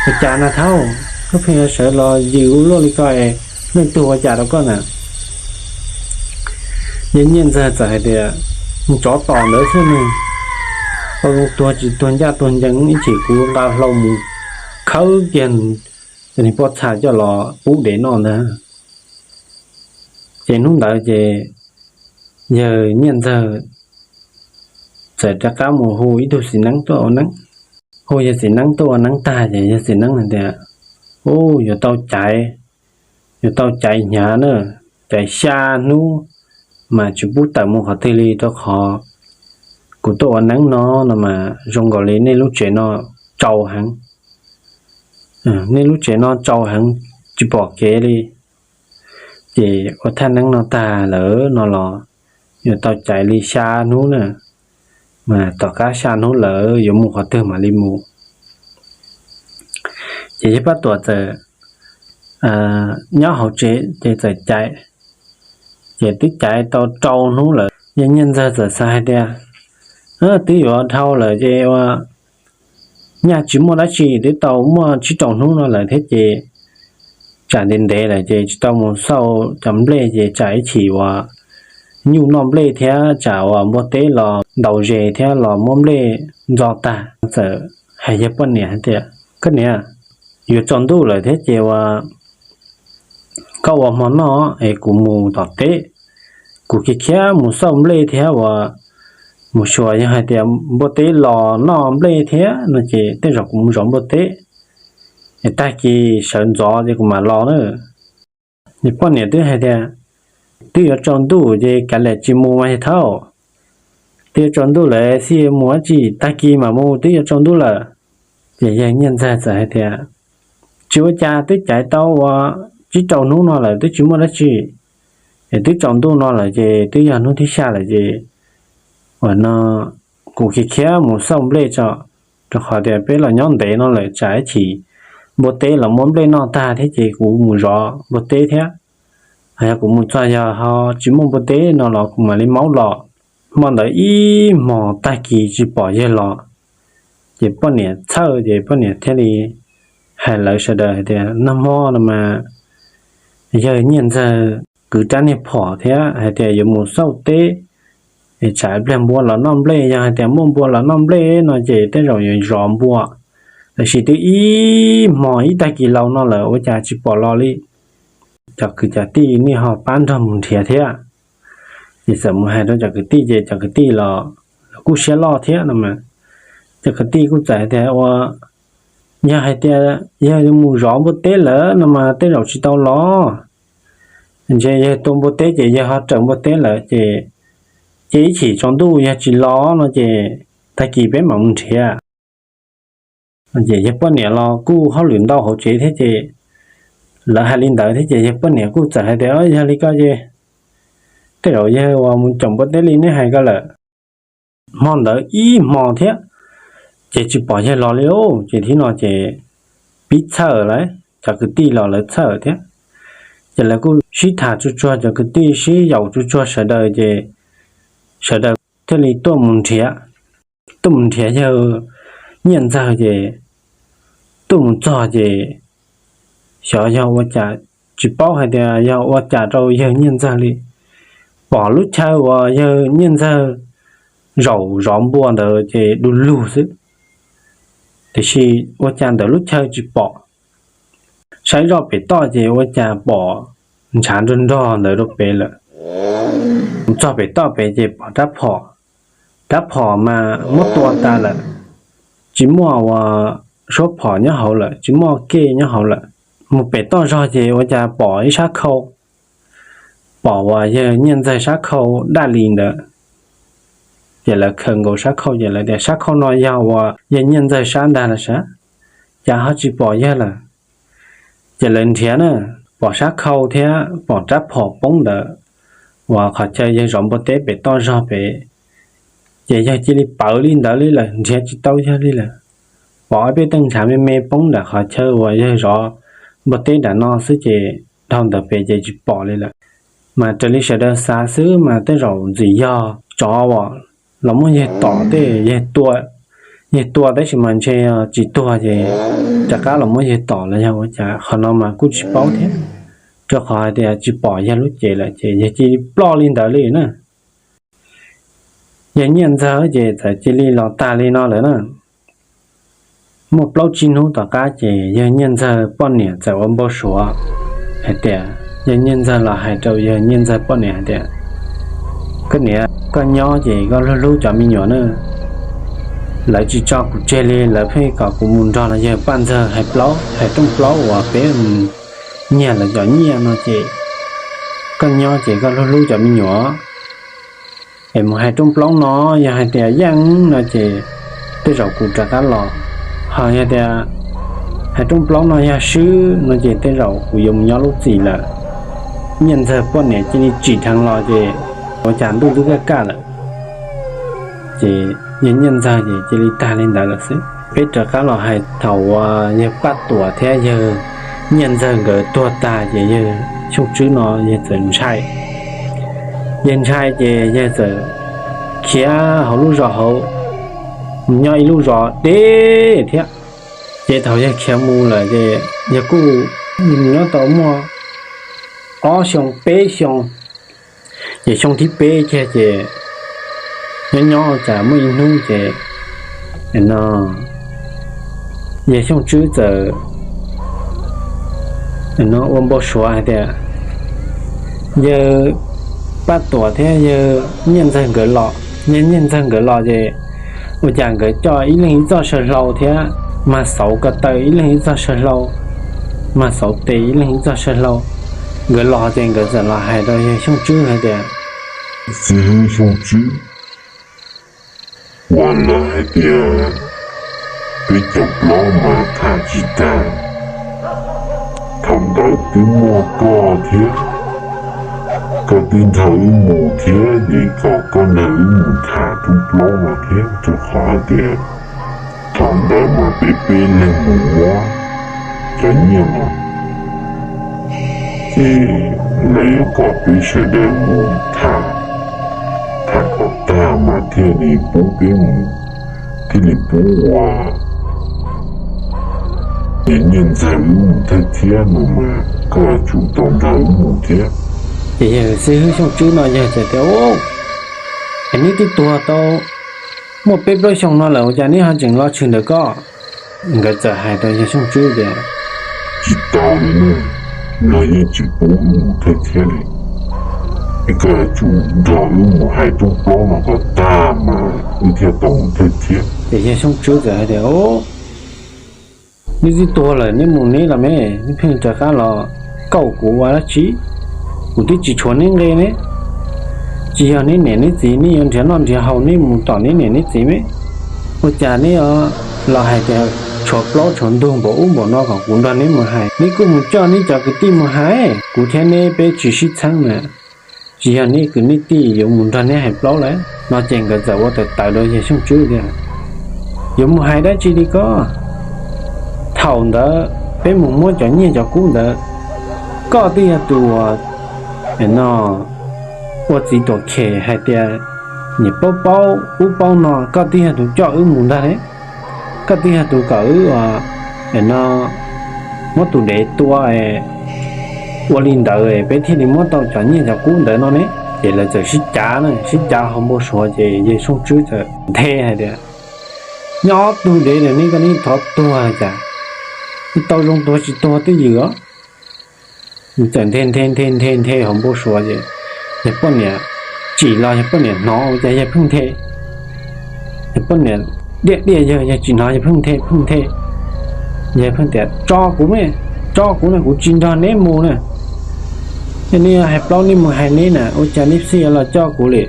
Ua cas na thaub, koj pheej sawv los yws ua luaj li ko es leej twg ua cas rau koj na? Yawg Nyiaj Ntxawg txawm hais tias, Tsov tom ntawd xwb ne, koj zoo tuag tsis tuag ncaj tuag ncees ib chim kuv nqa hlau mus khawb kiag niag pob txha coj los pub dev noj ntag. Ces hnub ntawd ces yawg Nyiaj Ntxawg txawm rov qab mus hu ib tug txiv neeb tuaj ua neeb. Hu yawg txiv neeb tuaj ua neeb tag ces yawg txiv neeb hais tias, Ub, yuav tau caiv, yuav tau caiv hnyav na, caiv xya hnub mas tsis pub tawm mus qhov twg li, rau qhov kuv tuaj ua neeb no no mas zoo nkaus li nej lub tsev no tsau heev. Nej lub tsev no tsau heev, tsis pom kev li. Ces ua thaj neeb no tag lawm no los yuav tau caiv li xya hnub na, mas tom qab xya hnub lawm yuav mus qhov twg mam li mus. Ces yawg Paj Tuam txawm nyob hauv tsev ces txawm caiv, ces twb caiv tau rau hnub lawm. Yawg Nyiaj Ntxawg txawm xav hais tias, Twb yuav dhau lawm ces ua nyaj tsis muaj dab tsi, twb tau muaj tsib rau hnub no lawm thiab ces tsam ntev ntev lawm ces tsis tau mus xauj cov nplej ces tsam ib chim uas nyuj noj nplej thiab tsam uas npua teb los ntaus zes thiab los muab nplej ntxo tag. Txawm hais yawg poj niam hais tias, Koj niam, yuav tsaus ntuj lawm thiab ces uas koj ua hmo noj es kuv mus tom teb, kuv khiav khiav mus xauj nplej thiab uas mus xyuas yog hais tias npua teb los noj nplej thiab no ces tej zaum kuv mus zov npua teb es tag kis sawv ntxov ces kuv mam los na. Yawg poj niam twb hais tias, Twb yuav tsaus ntuj ces kav liam tsis mus mas yawg thaub, twb yuav tsaus ntuj lawm xij mus dab tsi, tag kis mam mus, twb yuav tsaus ntuj lawm. Ces yawg Nyiaj Ntxawg txawm hais tias, Tsis ua cas, twb caiv tau ua tsib rau hnub no lawm twb tsis muaj dab tsi, es twb tsaus ntuj no lawm ces twb yog hnub thib xya lawm ces uas no kuv khiav khiav mus xauj nplej tso, rau qhov tias peb los nyob ntev no lawm tsam ib chim npua teb los muab nplej noj tag thiab ces kuv mus zov npua teb thiab. Yog kuv mus txog yog ho tsis muaj npua teb no los kuv mam li maub los. Hmo ntawd ib hmos tag kis tsis pom yawg los, ces poj niam txhawj ces poj niam thiaj li hais lawv sawv daws hais tias, Nag hmo no mas yawg Nyiaj Ntxawg kwv rab niag phom thiab hais tias yuav mus xauj teb es tsam pliag npua los noj nplej, yog hais tias muaj npua los noj nplej no ces tej zaum yuav zov npua, tab sis twb ib hmos ib tag kis laus no lawm ua cas tsis pom los li. Cov kwv cov tij nej ho pab nrog mus nrhiav thiab. Ces txawm mus hais rau cov kwv tij ces cov kwv tij los kuj siab loj thiab no mas, cov kwv tij kuj txawm hais tias ua, yog hais tias yawg mus zov npua teb lawm no mas tej zaum tsis tau los. Ntshe yawg tua npua teb ces yawg ho raws npua teb lawm ces, ces ib chim tsaus ntuj yog tsis los no ces tag kis peb mam mus nrhiav. Ces yawg poj niam los kuj hauj lwm ntau hauv tsev thiab ces lawv hais li ntawd thiab ces yawg poj niam kuj txawm hais tias, Yog li ko ces tej zaum yawg uas mus caum npua teb li neb hais ko lawm. Hmo ntawd ib hmo thiab ces tsis pom yawg los li lauj. Ces thiab no ces pib txhawj lawm, cov kwv tij los lawv txhawj thiab. Ces lawv kuj sib tham tsuag tsuag, cov kwv tij sib yaum tsuag tsuag sawv daws ces sawv daws thiaj li tuaj mus nrhiav. Tuaj mus nrhiav yawg Nyiaj Ntxawg ces tuaj mus txog ces xyov yog ua cas, tsis paub hais tias yog ua cas rau yawg Nyiaj Ntxawg li. Pom lub chaw uas yawg Nyiaj Ntxawg zaum zov npua ntawd ces du lug xwb, tiam sis ua cas ntawm lub chaw tsis pom. Saib zoj pem toj ces ua cas pom ntshav nrog nrog ntawd rau pem lawm. Mus txog pem toj pem ces pom rab phom, rab phom mas muab tua tas lawm, tsis muaj uas suab phom nyob hauv lawm, tsis muaj kej nyob hauv lawm. Mus pem toj zog ces ua cas pom ib sab khau, pom uas yawg Nyiaj Ntxawg sab khau daj li ntawd. Ces lawv khaws nkaus sab khau ces lawv tias, Sab khau no yog uas yawg Nyiaj Ntxawg sab ntag los sav, cas ho tsis pom yawg lawm? Ces lawv nrhiav na, pom sab khau thiab pom rab phom poob ntawd uas qhov chaw yawg zov npua teb pem toj zog pem. Ces yawg cia li pawv li ntawd li lawm, nrhiav tsis tau yawg li lawm. Pom ob peb teej ntshav me me poob nram qhov chaw uas yawg zov npua teb nram no xwb ces dhau ntawd pem ces tsis pom li lawm. Mas raws li sawv daws xav xwb mas tej zaum ntxim yog tsov uas los muab yawg tom tej, yawg tua tab sis mas ntshe tsis tuag ces rov qab los muab yawg tom los yog ua cas qhov no mas kuj tsis paub thiab, rau qhov hais tias tsis pom yawg lub cev lawm ces yawg cia li ploj li ntawd li na. Yawg Nyiaj Ntxawg ces txawm cia li los tag li no lawm na. Muaj plaub tsib hnub tom qab ces yawg Nyiaj Ntxawg poj niam txawm ua npau suav hais tias, yawg Nyiaj Ntxawg los hais rau yawg Nyiaj Ntxawg poj niam hais tias, Koj niam, koj nyob ces koj hlub hlub cov me nyuam na. Lawv tsis tso kuv tseg li, lawv pheej kom kuv mus nrog los yawg Paj Ntxawg hais plaub, hais rooj plaub uas peb mus nyiag lawv cov nyiaj no ces koj nyob ces koj hlub hlub cov me nyuam es mus hais rooj plaub no, yog hais tias yeej no ces tej zaum kuv rov qab los, ho yog tias hais rooj plaub no yog swb no ces tej zaum kuv yuav mus nyob lub txim lawm. Nyiaj Ntxawg poj niam cia li tsim dheev los ces ua cas ntuj twb kaj kaj lawm. Ces yawg Nyiaj Ntxawg ces cia li tag li ntawd lawm xwb. Peb rov qab los hais thaum uas yawg Paj Tuam thiab yawg Nyiaj Ntxawg nkawd tuag tag ces yawg Xyooj Tswb no yawg txawm ntshai. Yawg ntshai ces yawg txawm khiav hauv lub zos hauv, mus nyob ib lub zos deb thiab. Ces thaum yawg khiav mus lawm ces yawg kuj mus nyob tau muaj ob xyoo peb xyoo, ces xyoo thib peb kiag ces nyob nyob cas muaj ib hnub ces no yawg Xyooj Tswb txawm no ua npau suav hais tias yawg Paj Tuam thiab yawg Nyiaj Ntxawg nkawd los, yawg Nyiaj Ntxawg nkawd los ces ua cas nkawd coj ib leeg ib txoj saw hlau thiab mag xauv ko taw ib leeg ib txoj saw hlau, mag xauv tes ib leeg ib txoj saw hlau. Nkawd los ces nkawd txawm los hais rau yawg Xyooj Tswb hais tias, Xib hwb Xyooj Tswb, uas lawv hais tias peb cov plaub mas tham tsis tag, thaum ntawd twb muaj koj thiab, koj twb nrog wb mus thiab ces kom koj nrog wb mus tham rooj plaub no thiab, rau qhov hais tias thaum ntawd mas peb peb leeg mus muab cov nyiaj no, ces lawv yuav kom peb sawv daws mus tham, tham kom tag mas thiaj li pub peb mus, thiaj li pub ua ces Nyiaj Ntxawg wb mus thiab thiab no mas koj yuav tsum tau nrog wb mus thiab. Ces yawg xib hwb Xyooj Tswb no yawg txawm tias, Es neb twb tuag tau muaj peb plaub xyoos no lawm ua cas neb ho tseem los tshwm ntawm ko? Nkawd txawm hais rau yawg Xyooj Tswb tias, Tsis tau li ne, luag yeej tsis pub wb mus thiab thiab li, es koj yuav tsum nrog wb mus hais rooj plaub no kom tag mas wb thiaj tau mus thiab thiab. Ces yawg Xyooj Tswb txawm hais tias, Neb twb tuag lawm neb mus neb los me, neb pheej rov qab los kaum kuv ua dab tsi? Kuv twb tsis tshuav neb nqe ne, tsis yog neb niam neb txiv neb yuav nrhiav noj nrhiav haus neb mus tom neb niam neb txiv me. Ua cas neb los hais tias tshuav plaub tshuav ntug npaum ub npaum no kom kuv nrog neb mus hais? Neb kuj mus coj neb cov kwv tij mus hais, kuv thiab neb peb tsis sib txheeb na. Tsis yog neb kwv neb tij yuav mus nrog neb hais plaub lawm. No ces nkawd txawm ua tawm tawv rau yawg Xyooj Tswb tias, yuav mus hais dab tsi li ko? Thaum ntawd peb mus muab cov nyiaj cov kub ntawd, koj twb yog tus uas, no, ua txiv tuam khem hais tias niam paub paub ub paub no, koj twb yog tus coj wb mus ntag ne. Koj twb yog tus kom wb uas, no, muab tus dev tua, ua li ntawd peb thiaj li muab tau cov nyiaj cov kub ntawd no ne. Ces lawv txawm sib cav na, sib cav hauv npau suav ces yawg Xyooj Tswb txawm nthe hais tias, nyob ob tug dev ntawm neb, koj neb thov tuag cas, tau zoo tuag tsis tuag twj ywm os. Txawm nthe nthe nthe nthe nthe hauv npau suav ces yawg poj niam tsim los yawg poj niam hnov ua cas yawg pheej nthe. Yawg poj niam diaj diaj yawg, yawg tsis hnov yawg pheej nthe pheej nthe. Yawg pheej tias, tso kuv me, tso kuv na, kuv tsis nrog neb mus na. Yog neb hais plaub neb mus hais neb na, ua cas neb xij los coj kuv li?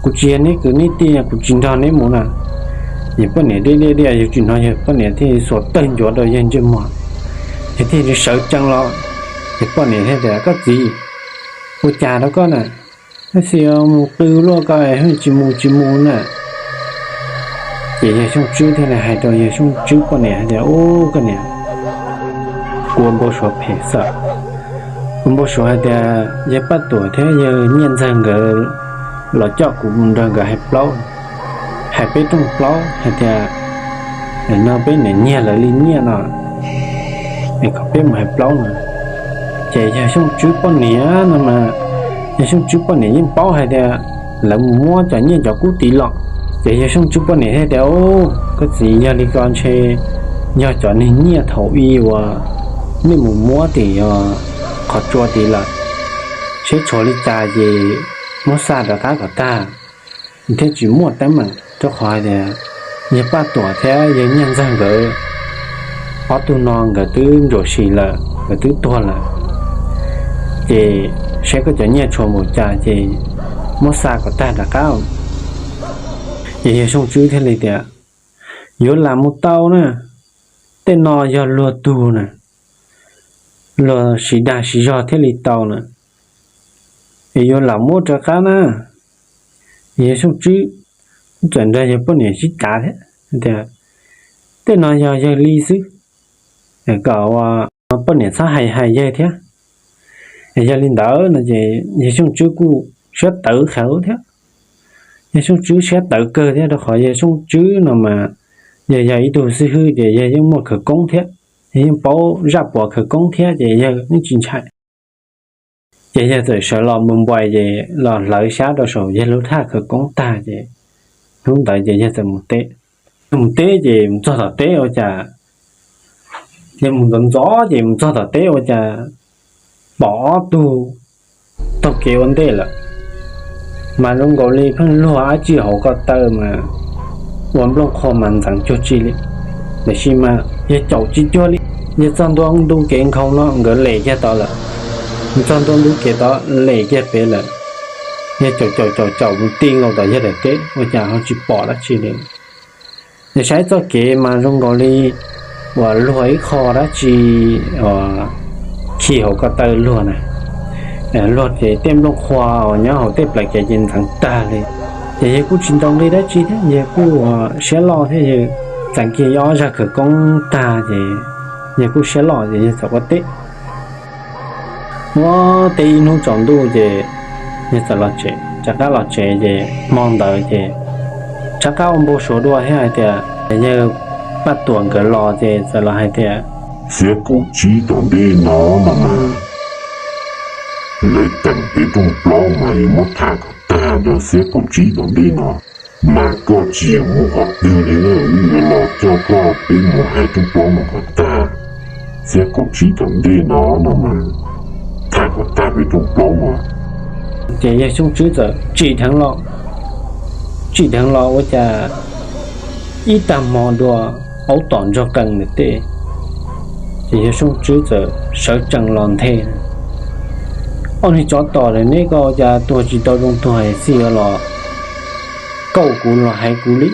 Kuv tsis yog neb kwv neb tij, kuv tsis nrog neb mus na. Yawg poj niam diaj diaj diaj yawg tsis hnov, yawg poj niam thiaj xuas tawg ncuav rau yawg ntsej muag. Yawg thiaj li sawv tsees los. Yawg poj niam thiaj tias, koj txiv, ua cas rau koj na? Neb xij mus qw luaj ko, tsis mus tsis mus na. Ces yawg Xyooj Tswb thiaj li hais rau yawg Xyooj Tswb poj niam hais tias, ub, koj niam, kuv ua npau suav phem xwb. Ua npau suav hais tias yawg Paj Tuam thiab yawg Nyiaj Ntxawg nkawd los coj kuv mus nrog nkawd hais plaub, hais peb rooj plaub hais tias, no peb niam nyiag lawv li nyiaj no, es kom peb mus hais plaub no. Ces yawg Xyooj Tswb poj niam no mas, yawg Xyooj Tswb poj niam yeej paub hais tias lawv mus muab cov nyiaj cov kub tid los. Ces yawg Xyooj Tswb poj niam thiaj tias, ub, koj txiv, yog li ko ntshe yog cov niag nyiaj thaum ub uas nej mus muab tim qhov tsua tid lawm. Seb tshuav li cas ces muab xa rov qab kom tag, thiaj tsis muaj teeb meem, rau qhov hais tias yawg Paj Tuam thiab yawg Nyiaj Ntxawg nkawd ob tug no nkawd twb ntsuam si lawm, nkawd twb tuag lawm. Ces saib koj cov nyiaj tshuav npaum cas ces muab xa kom tag rov qab. Ces yawg Xyooj Tswb thiaj li tias, yuav lam mus tau na, tej no yog luag tug na, luag siv dag siv zog thiaj li tau na, es yuav lam muab rov qab na. Yawg Xyooj Tswb txawm nrog yawg poj niam sib cav thiab tias, tej no yog yawg li xwb, kom poj niam txhob hais hais yawg thiab. Yog li ntawd no ces yawg Xyooj Tswb kuj siab tawv qhov thiab. Yawg Xyooj Tswb siab tawv kawg thiab, rau qhov yawg Xyooj Tswb no mas yawg yog ib tug xib hwb ces yawg yeej muaj khawv koob thiab, yawg yeej paub zaj puav khawv koob thiab ces yawg yeej tsis ntshai. Ces yawg txawm sawv los mus npuais ces los hlawv xyab rau saum yawg lub thaj khawv koob tag ces hnub ntawd ces yawg txawm mus teb. Mus teb ces mus txog tom teb ua cas, yawg mus ntxov ntxov ces mus txog tom teb ua cas pom ob tug taug kev ua ntej lawm, mas zoo nkaus li pheej luag dab tsi hauv ko taw mas ua nplooj qhuav mas ntxeev cuag tsi li. Tiam sis mas yawg caum tsis cuag li, yawg txog ntua ntu kev nkhaus no nkawd lem kiag tod lawm, txog ntua ntu kev tod lem kiag pem lawm. Yawg caum caum caum caum mus ti nkaus tom yawg daim teb ua cas ho tsis pom dab tsi li. Yawg saib txoj kev mas zoo nkaus li uas luag ib qho dab tsi khi hauv ko taw luag na. Luag ces tej nplooj qhuav uas nyob hauv tej plawv kev ces ntxeev tag li. Ces yawg kuj tsis ntaus nqi dab tsi thiab, yawg kuj siab loj thiab, yawg txais kiag ob zaj khawv koob tag ces yawg kuj siab loj ces yawg txawm ua teb. Ua teb ib hnub tsaus ntuj ces yawg txawm los tsev, rov qab los tsev ces hmo ntawd ces rov qab ua npau suav dua thiab hais tias yawg Paj Tuam nkawd los ces txawm los hais tias, xiab kaum tsib tom ntej no no mas lawv teem peb rooj plaub mas yuav muab tham kom tag rau xiab kaum tsib tom ntej no, mas koj tsis yog mus qhov twg li, wb yuav los coj koj peb mus hais rooj plaub no kom tag. Xiab kaum tsib tom ntej no no mas tham kom tag peb rooj plaub no. Ces yawg Xyooj Tswb txawm tsim dheev los, tsim dheev los ua cas ib tag hmo dua aub tom ntsoog qees ntawm tej, ces yawg Xyooj Tswb txawm sawv tsees los nthe, ob niag tsov tom lawm neb, koj ua cas tuag tsis tau zoo tuag xij los kauj kuv los hais kuv li.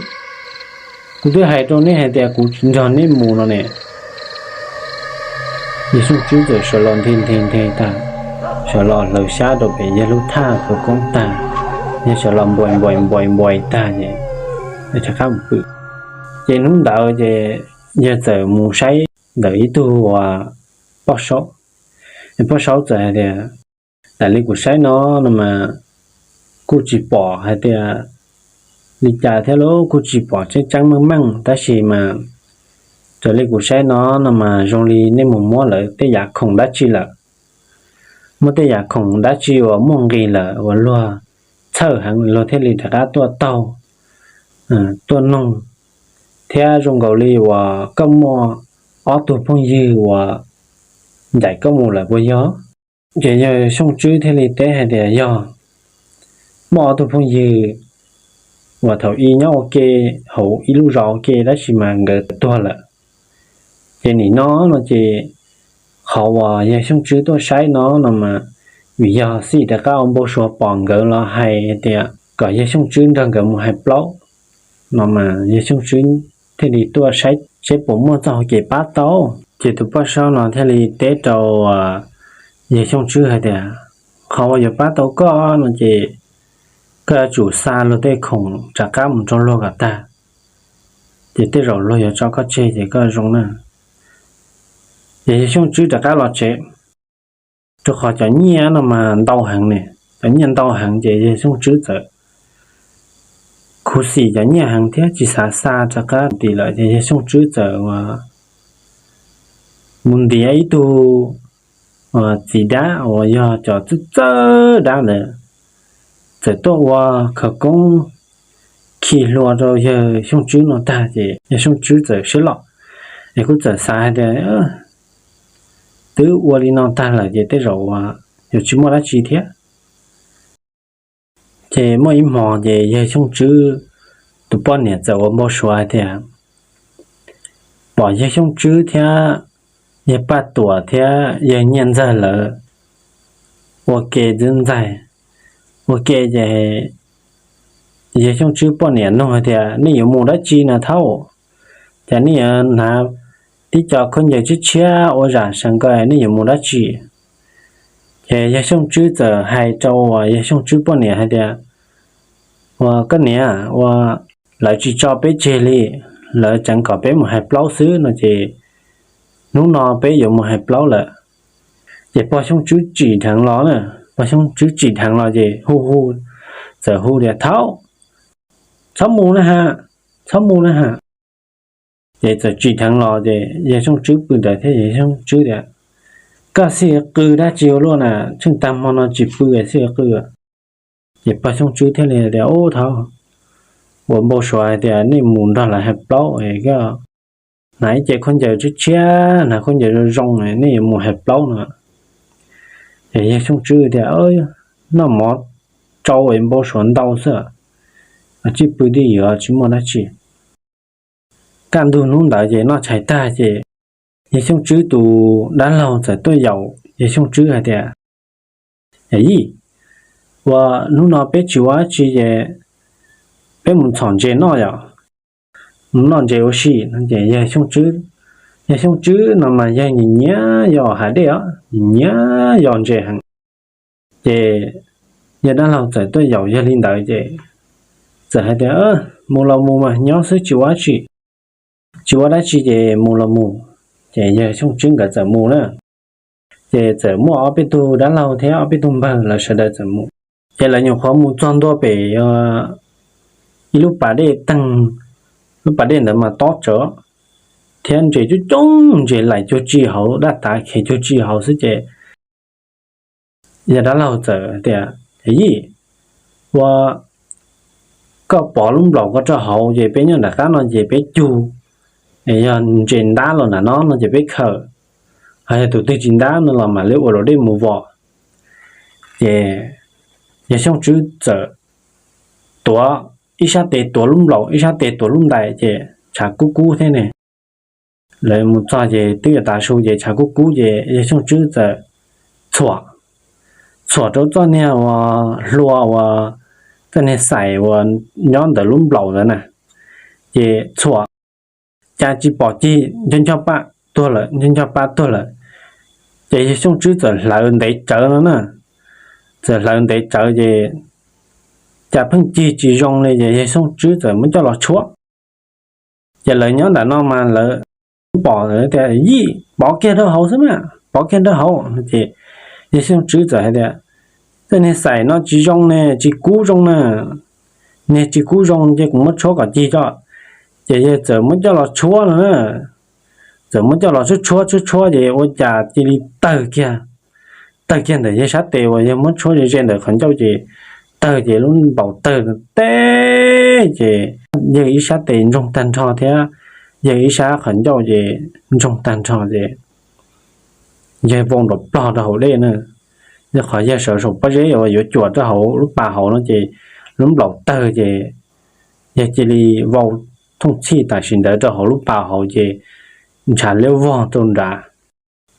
Kuv twb hais rau neb hais tias kuv tsis nrog neb mus no ne. Yawg Xyooj Tswb txawm sawv los nthe nthe nthe tag, sawv los hlawv xyab rau pem yawg lub thaj khawv koob tag, yawg sawv los npuais npuais npuais npuais tag ces yawg rov qab mus pw. Ces hnub ntawd ces yawg txawm mus saib ntawm ib tug uas poj saub. Poj saub txawm hais tias, Tam li kuv saib no no mas kuj tsis pom hais tias li cas thiab lauj, kuj tsis pom tseeb tseeb meej meej, tab sis mas raws li kuv saib no no mas zoo li nej mus muab lawv tej yam khoom dab tsi lawm. Muab tej yam khoom dab tsi uas muaj nqis lawm uas luag txhawj heev luag thiaj li rov qab tuaj taug, tuaj noog, thiab zoo nkaus li uas koj muaj ob tug phooj ywg uas ncaim koj mus lawm puas yog? Ces yawg Xyooj Tswb thiaj li teb hais tias, Yog, muaj ob tug phooj ywg uas thaum ub nyob ua ke hauv ib lub zos ua ke tab sis mas nkawd tuag lawm. Ces nim no no ces qhov uas yawg Xyooj Tswb tuaj saib no no mas vim yog xij rov qab ua npau suav pom nkawd los hais tias kom yawg Xyooj Tswb nrog nkawd mus hais plaub no mas yawg Xyooj Tswb thiaj li tuaj saib seb puas muaj txoj hau kev pab tau. Ces tus poj saub no thiaj li teb rau yawg Xyooj Tswb hais tias, Qhov uas yuav pab tau koj no ces koj yuav tsum xa luag tej khoom rov qab mus rau luag kom tag, ces tej zaum luag yuav tso koj tseg ces koj zoo na. Ces yawg Xyooj Tswb rov qab los tsev, rau qhov cov nyiaj no mas ntau heev ne, cov nyiaj ntau heev ces yawg Xyooj Tswb txawm khuv xim cov nyiaj heev thiab tsis xav xa rov qab tim lawm ces yawg Xyooj Tswb txawm mus ntiav ib tug txiv dab uas yog cov txawj txawj dab ntawd, txawm tuaj ua khawv koob khi hlua rau yawg Xyooj Tswb no tag ces yawg Xyooj Tswb txawm siab loj, es kuj txawm xav hais tias twb ua li no tag lawm ces tej zaum yuav tsis muaj dab tsi thiab. Ces muaj ib hmo ces yawg Xyooj Tswb tus poj niam txawm ua npau suav hais tias pom yawg Xyooj Tswb thiab yawg Paj Tuam thiab yawg Nyiaj Ntxawg lawv ua ke ntxwb ntxaig, ua ke ces yawg Xyooj Tswb poj niam nug hais tias, Nej yuav mus dab tsi na thaub? Cas nej yuav hnav tib co khaub ncaws tshiab tshiab ua zam seev ko, nej yuav mus dab tsi? Ces yawg Xyooj Tswb txawm hais rau yawg Xyooj Tswb poj niam hais tias, Ua koj niam, ua lawv tsis tso peb tseg li, lawv tseev kom peb mus hais plaub xwb no ces hnub no peb yuav mus hais plaub lawm. Ces pog Xyooj Tswb tsim dheev los na, pog Xyooj Tswb tsim dheev los ces hu hu, txawm hu tias, Thaub, txhob mus na ha, txhob mus na ha. Ces txawm tsim dheev los ces yawg Xyooj Tswb pw ntawd thiab yawg Xyooj Tswb tias, Koj xij qw dab tsi ua luaj na, tsheej tag hmo no tsis pw xij qw. Ces pog Xyooj Tswb thiaj li tias, Ub thaub, ua npau suav hais tias nej mus nrog lawv hais plaub es koj hnav ib ce khaub ncaws tshiab tshiab, hnav khaub ncaws zoo zoo, nej yuav mus hais plaub no. Ces yawg Xyooj Tswb tias, Noj mov tsau es npau suav ntau xwb, tsij pw twj ywm tsis muaj dab tsi. Kaj ntug hnub ntawd ces noj tshais tag ces yawg Xyooj Tswb tus dab laug txawm tuaj yaum yawg Xyooj Tswb hais tias, Yij, ua hnub no peb tsis ua dab tsi ces peb mus txhom ntses noj yom, mus noj ntses ua si no. Ces yawg Xyooj Tswb, yawg Xyooj Tswb no mas yawg nyiam nyiam yos hav dej os, nyiam nyiam yos ntses heev. Ces yawg dab laug txawm tuaj yaum yawg li ntawd ces txawm hais tias, Mus los mus mas nyob xwb tsis ua dab tsi, tsis ua dab tsi ces mus los mus. Ces yawg Xyooj Tswb nkawd txawm mus na. Ces txawm muaj ob peb tug dab laug thiab ob peb tug npawg lawv sawv daws txawm mus. Ces lawv nyuam qhuav mus txog ntua pem ib lub pas dej teeg, lub pas dej ntawd mas tob tsawv thiab ntses coob coob, ntses laim cuag tsi hauv, daj tav khiav cuag tsi hauv xwb ces yawg dab laug txawm tias, Yij, ua koj pov lub nplaum ko rau hauv ces peb nyob nram qab no ces peb cug, yog ntses ntab los nram no no ces peb khaws, ho yog tus twg tsis ntab no los mam li ua luam dej mus vom. Ces yawg Xyooj Tswb txawm tuav ib sab tes tuav lub nplaum, ib sab tes tuav lub ntais ces tshav kub kub thiab ne. Lawv mus txog ces twb yuav tav su ces tshav kub kub ces yawg Xyooj Tswb txawm txhuam, txhuam rau txoj niag uas hlua uas txoj niag xais uas nyob ntawm lub nplaum ntawd na. Ces txhuam cas tsis pom cig, nco nco pa tuag lawm, nco nco pa tuag lawm. Ces yawg Xyooj Tswb txawm hlawv ntev tsawv no na, txawm hlawv ntev tsawv ces cas pheej cig tsis zoo li ces yawg Xyooj Tswb txawm muab coj los tshuab. Ces lawv nyob ntawm no mas lawv pom tias yij pov kiag rau hauv xwb mas, pov kiag rau hauv no ces yawg Xyooj Tswb txawm hais tias, tej niag xaim no tsis zoo ne, tsis kub zoo na, niag tsis kub zoo ces kuv muab tshuab kom cig tso. Ces yawg txawm muab coj los tshuab no na, txawm muab coj los tshuab tshuab tshuab tshuab ces ua cas cia li tawg kiag, tawg kiag ntawm yawg sab tes uas yawg muab tshuab ze ze ntawm qhov ncauj ces tawg ces lub npaum tawg teb ces yawg ib sab tes ntsoog tag nrho thiab yawg ib sab qhov ncauj ces ntsoog tag nrho ces yawg vau nraum plog rau hauv dej na. Yog qhov yawg sawv saum pob zeb uas yuav cuam rau hauv lub pas hauv no ces lub npaum tawg ces yawg cia li vau thooj txhij tam sim ntawd rau hauv lub pas hauv ces ntshav liab vog rau nrad.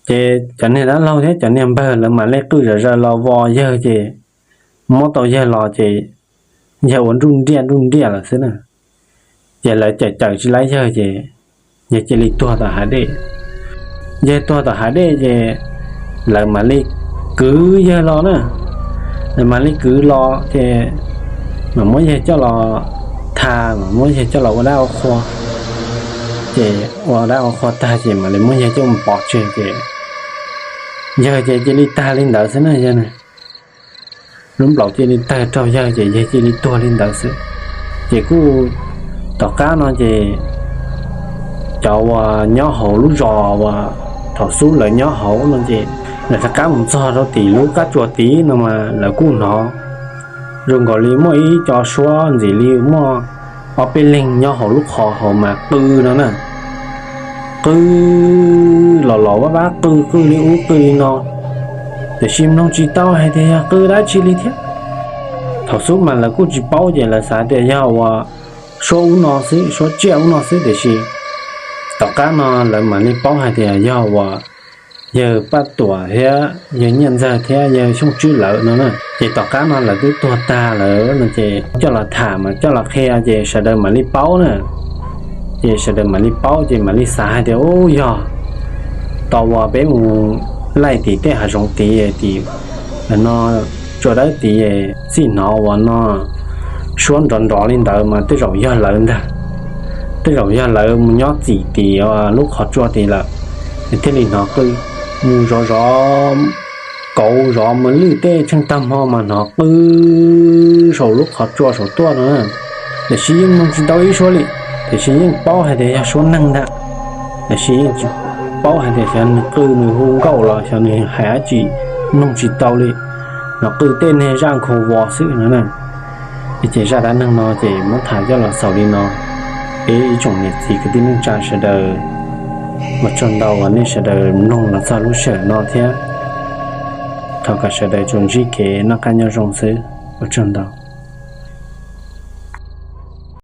Ces cov niag dab laug thiab cov niag npawg lawv mam li qw zom zaws los vos yawg ces muab tau yawg los ces yawg ua nruj nriaj nruj nriaj lawm xwb na. Ces lawv cawm cawm tsis laib yawg ces yawg cia li tuag tom hav dej. Yawg tuag tom hav dej ces lawv mam li kwv yawg los na, lawv mam li kwv los ces mam muab yawg coj los tha, mam muab yawg coj los ua dab ua qhua. Ces ua dab ua qhua tag ces mam li muab yawg coj mus pov tseg ces yawg ces cia li tag li ntawd xwb na yawg. Lub nplaum cia li tawg raug yawg ces yawg cia li tuag li ntawd xwb. Ces kuj tom qab no ces cov uas nyob hauv lub zos uas thaum xub lawv nyob hauv no ces lawv rov qab mus txog rau tim lub qab tsuas tid no mas lawv kuj hnov zoo nkaus li muaj ib co suab ntxim li muaj ob peb leeg nyob hauv lub qhov hauv mas qw no na. Qw los los vaj vab qw qw li ub qw li no, tiam sis mloog tsis tau hais tias yog qw dab tsi li thiab. Thaum xub mas lawv kuj tsis paub ces lawv xav tias yog uas suab ub no xwb, suab tsiaj ub no xwb, tiam sis tom qab no lawv mam li paub hais tias yog uas yawg Paj Tuam thiab yawg Nyiaj Ntxawg thiab yawg Xyooj Tswb lawv no na. Ces tom qab no lawv twb tuag tag lawm no ces coj los tham mas coj los qhia ces sawv daws mam li paub na. Ces sawv daws mam li paub ces mam li xav hais tias, u, yog tau uas peb mus laij tim tej hav zoov tid, tim no tsua dawb tid, txij hnov uas no suab nrov nrov li ntawd mas tej zaum yog lawv ntag. Tej zaum yog lawv mus nyob txim tim lub qhov tsua tid lawm, thiaj li hnov qw. Mus zov zov kauv zov mas lwj tej tsheej tag hmo mas hnov qw saum lub qhov tsua saum tuaj no. Tiam sis yeej mloog tsis tau ib suab li, tiam sis yeej paub hais tias yog suab neeg ntag. Tiam sis yeej tsis paub hais tias xyov nws qw nws hu nkauj los xyov nws hais dab tsi, mloog tsis tau li. Hnov qw tej niag zaj nkhaus vos xwb no na. Ces zaj dab neeg no ces muab tham coj los xaus li no. Peb ib tsoom niam txiv kwv tij neej tsa sawv daws, ua tsaug ntau uas nej sawv daws mloog los txog lub sij hawm no thiab. Thov kom sawv daws tsuas ntsib kev noj qab nyob zoo xwb. Ua tsaug ntau.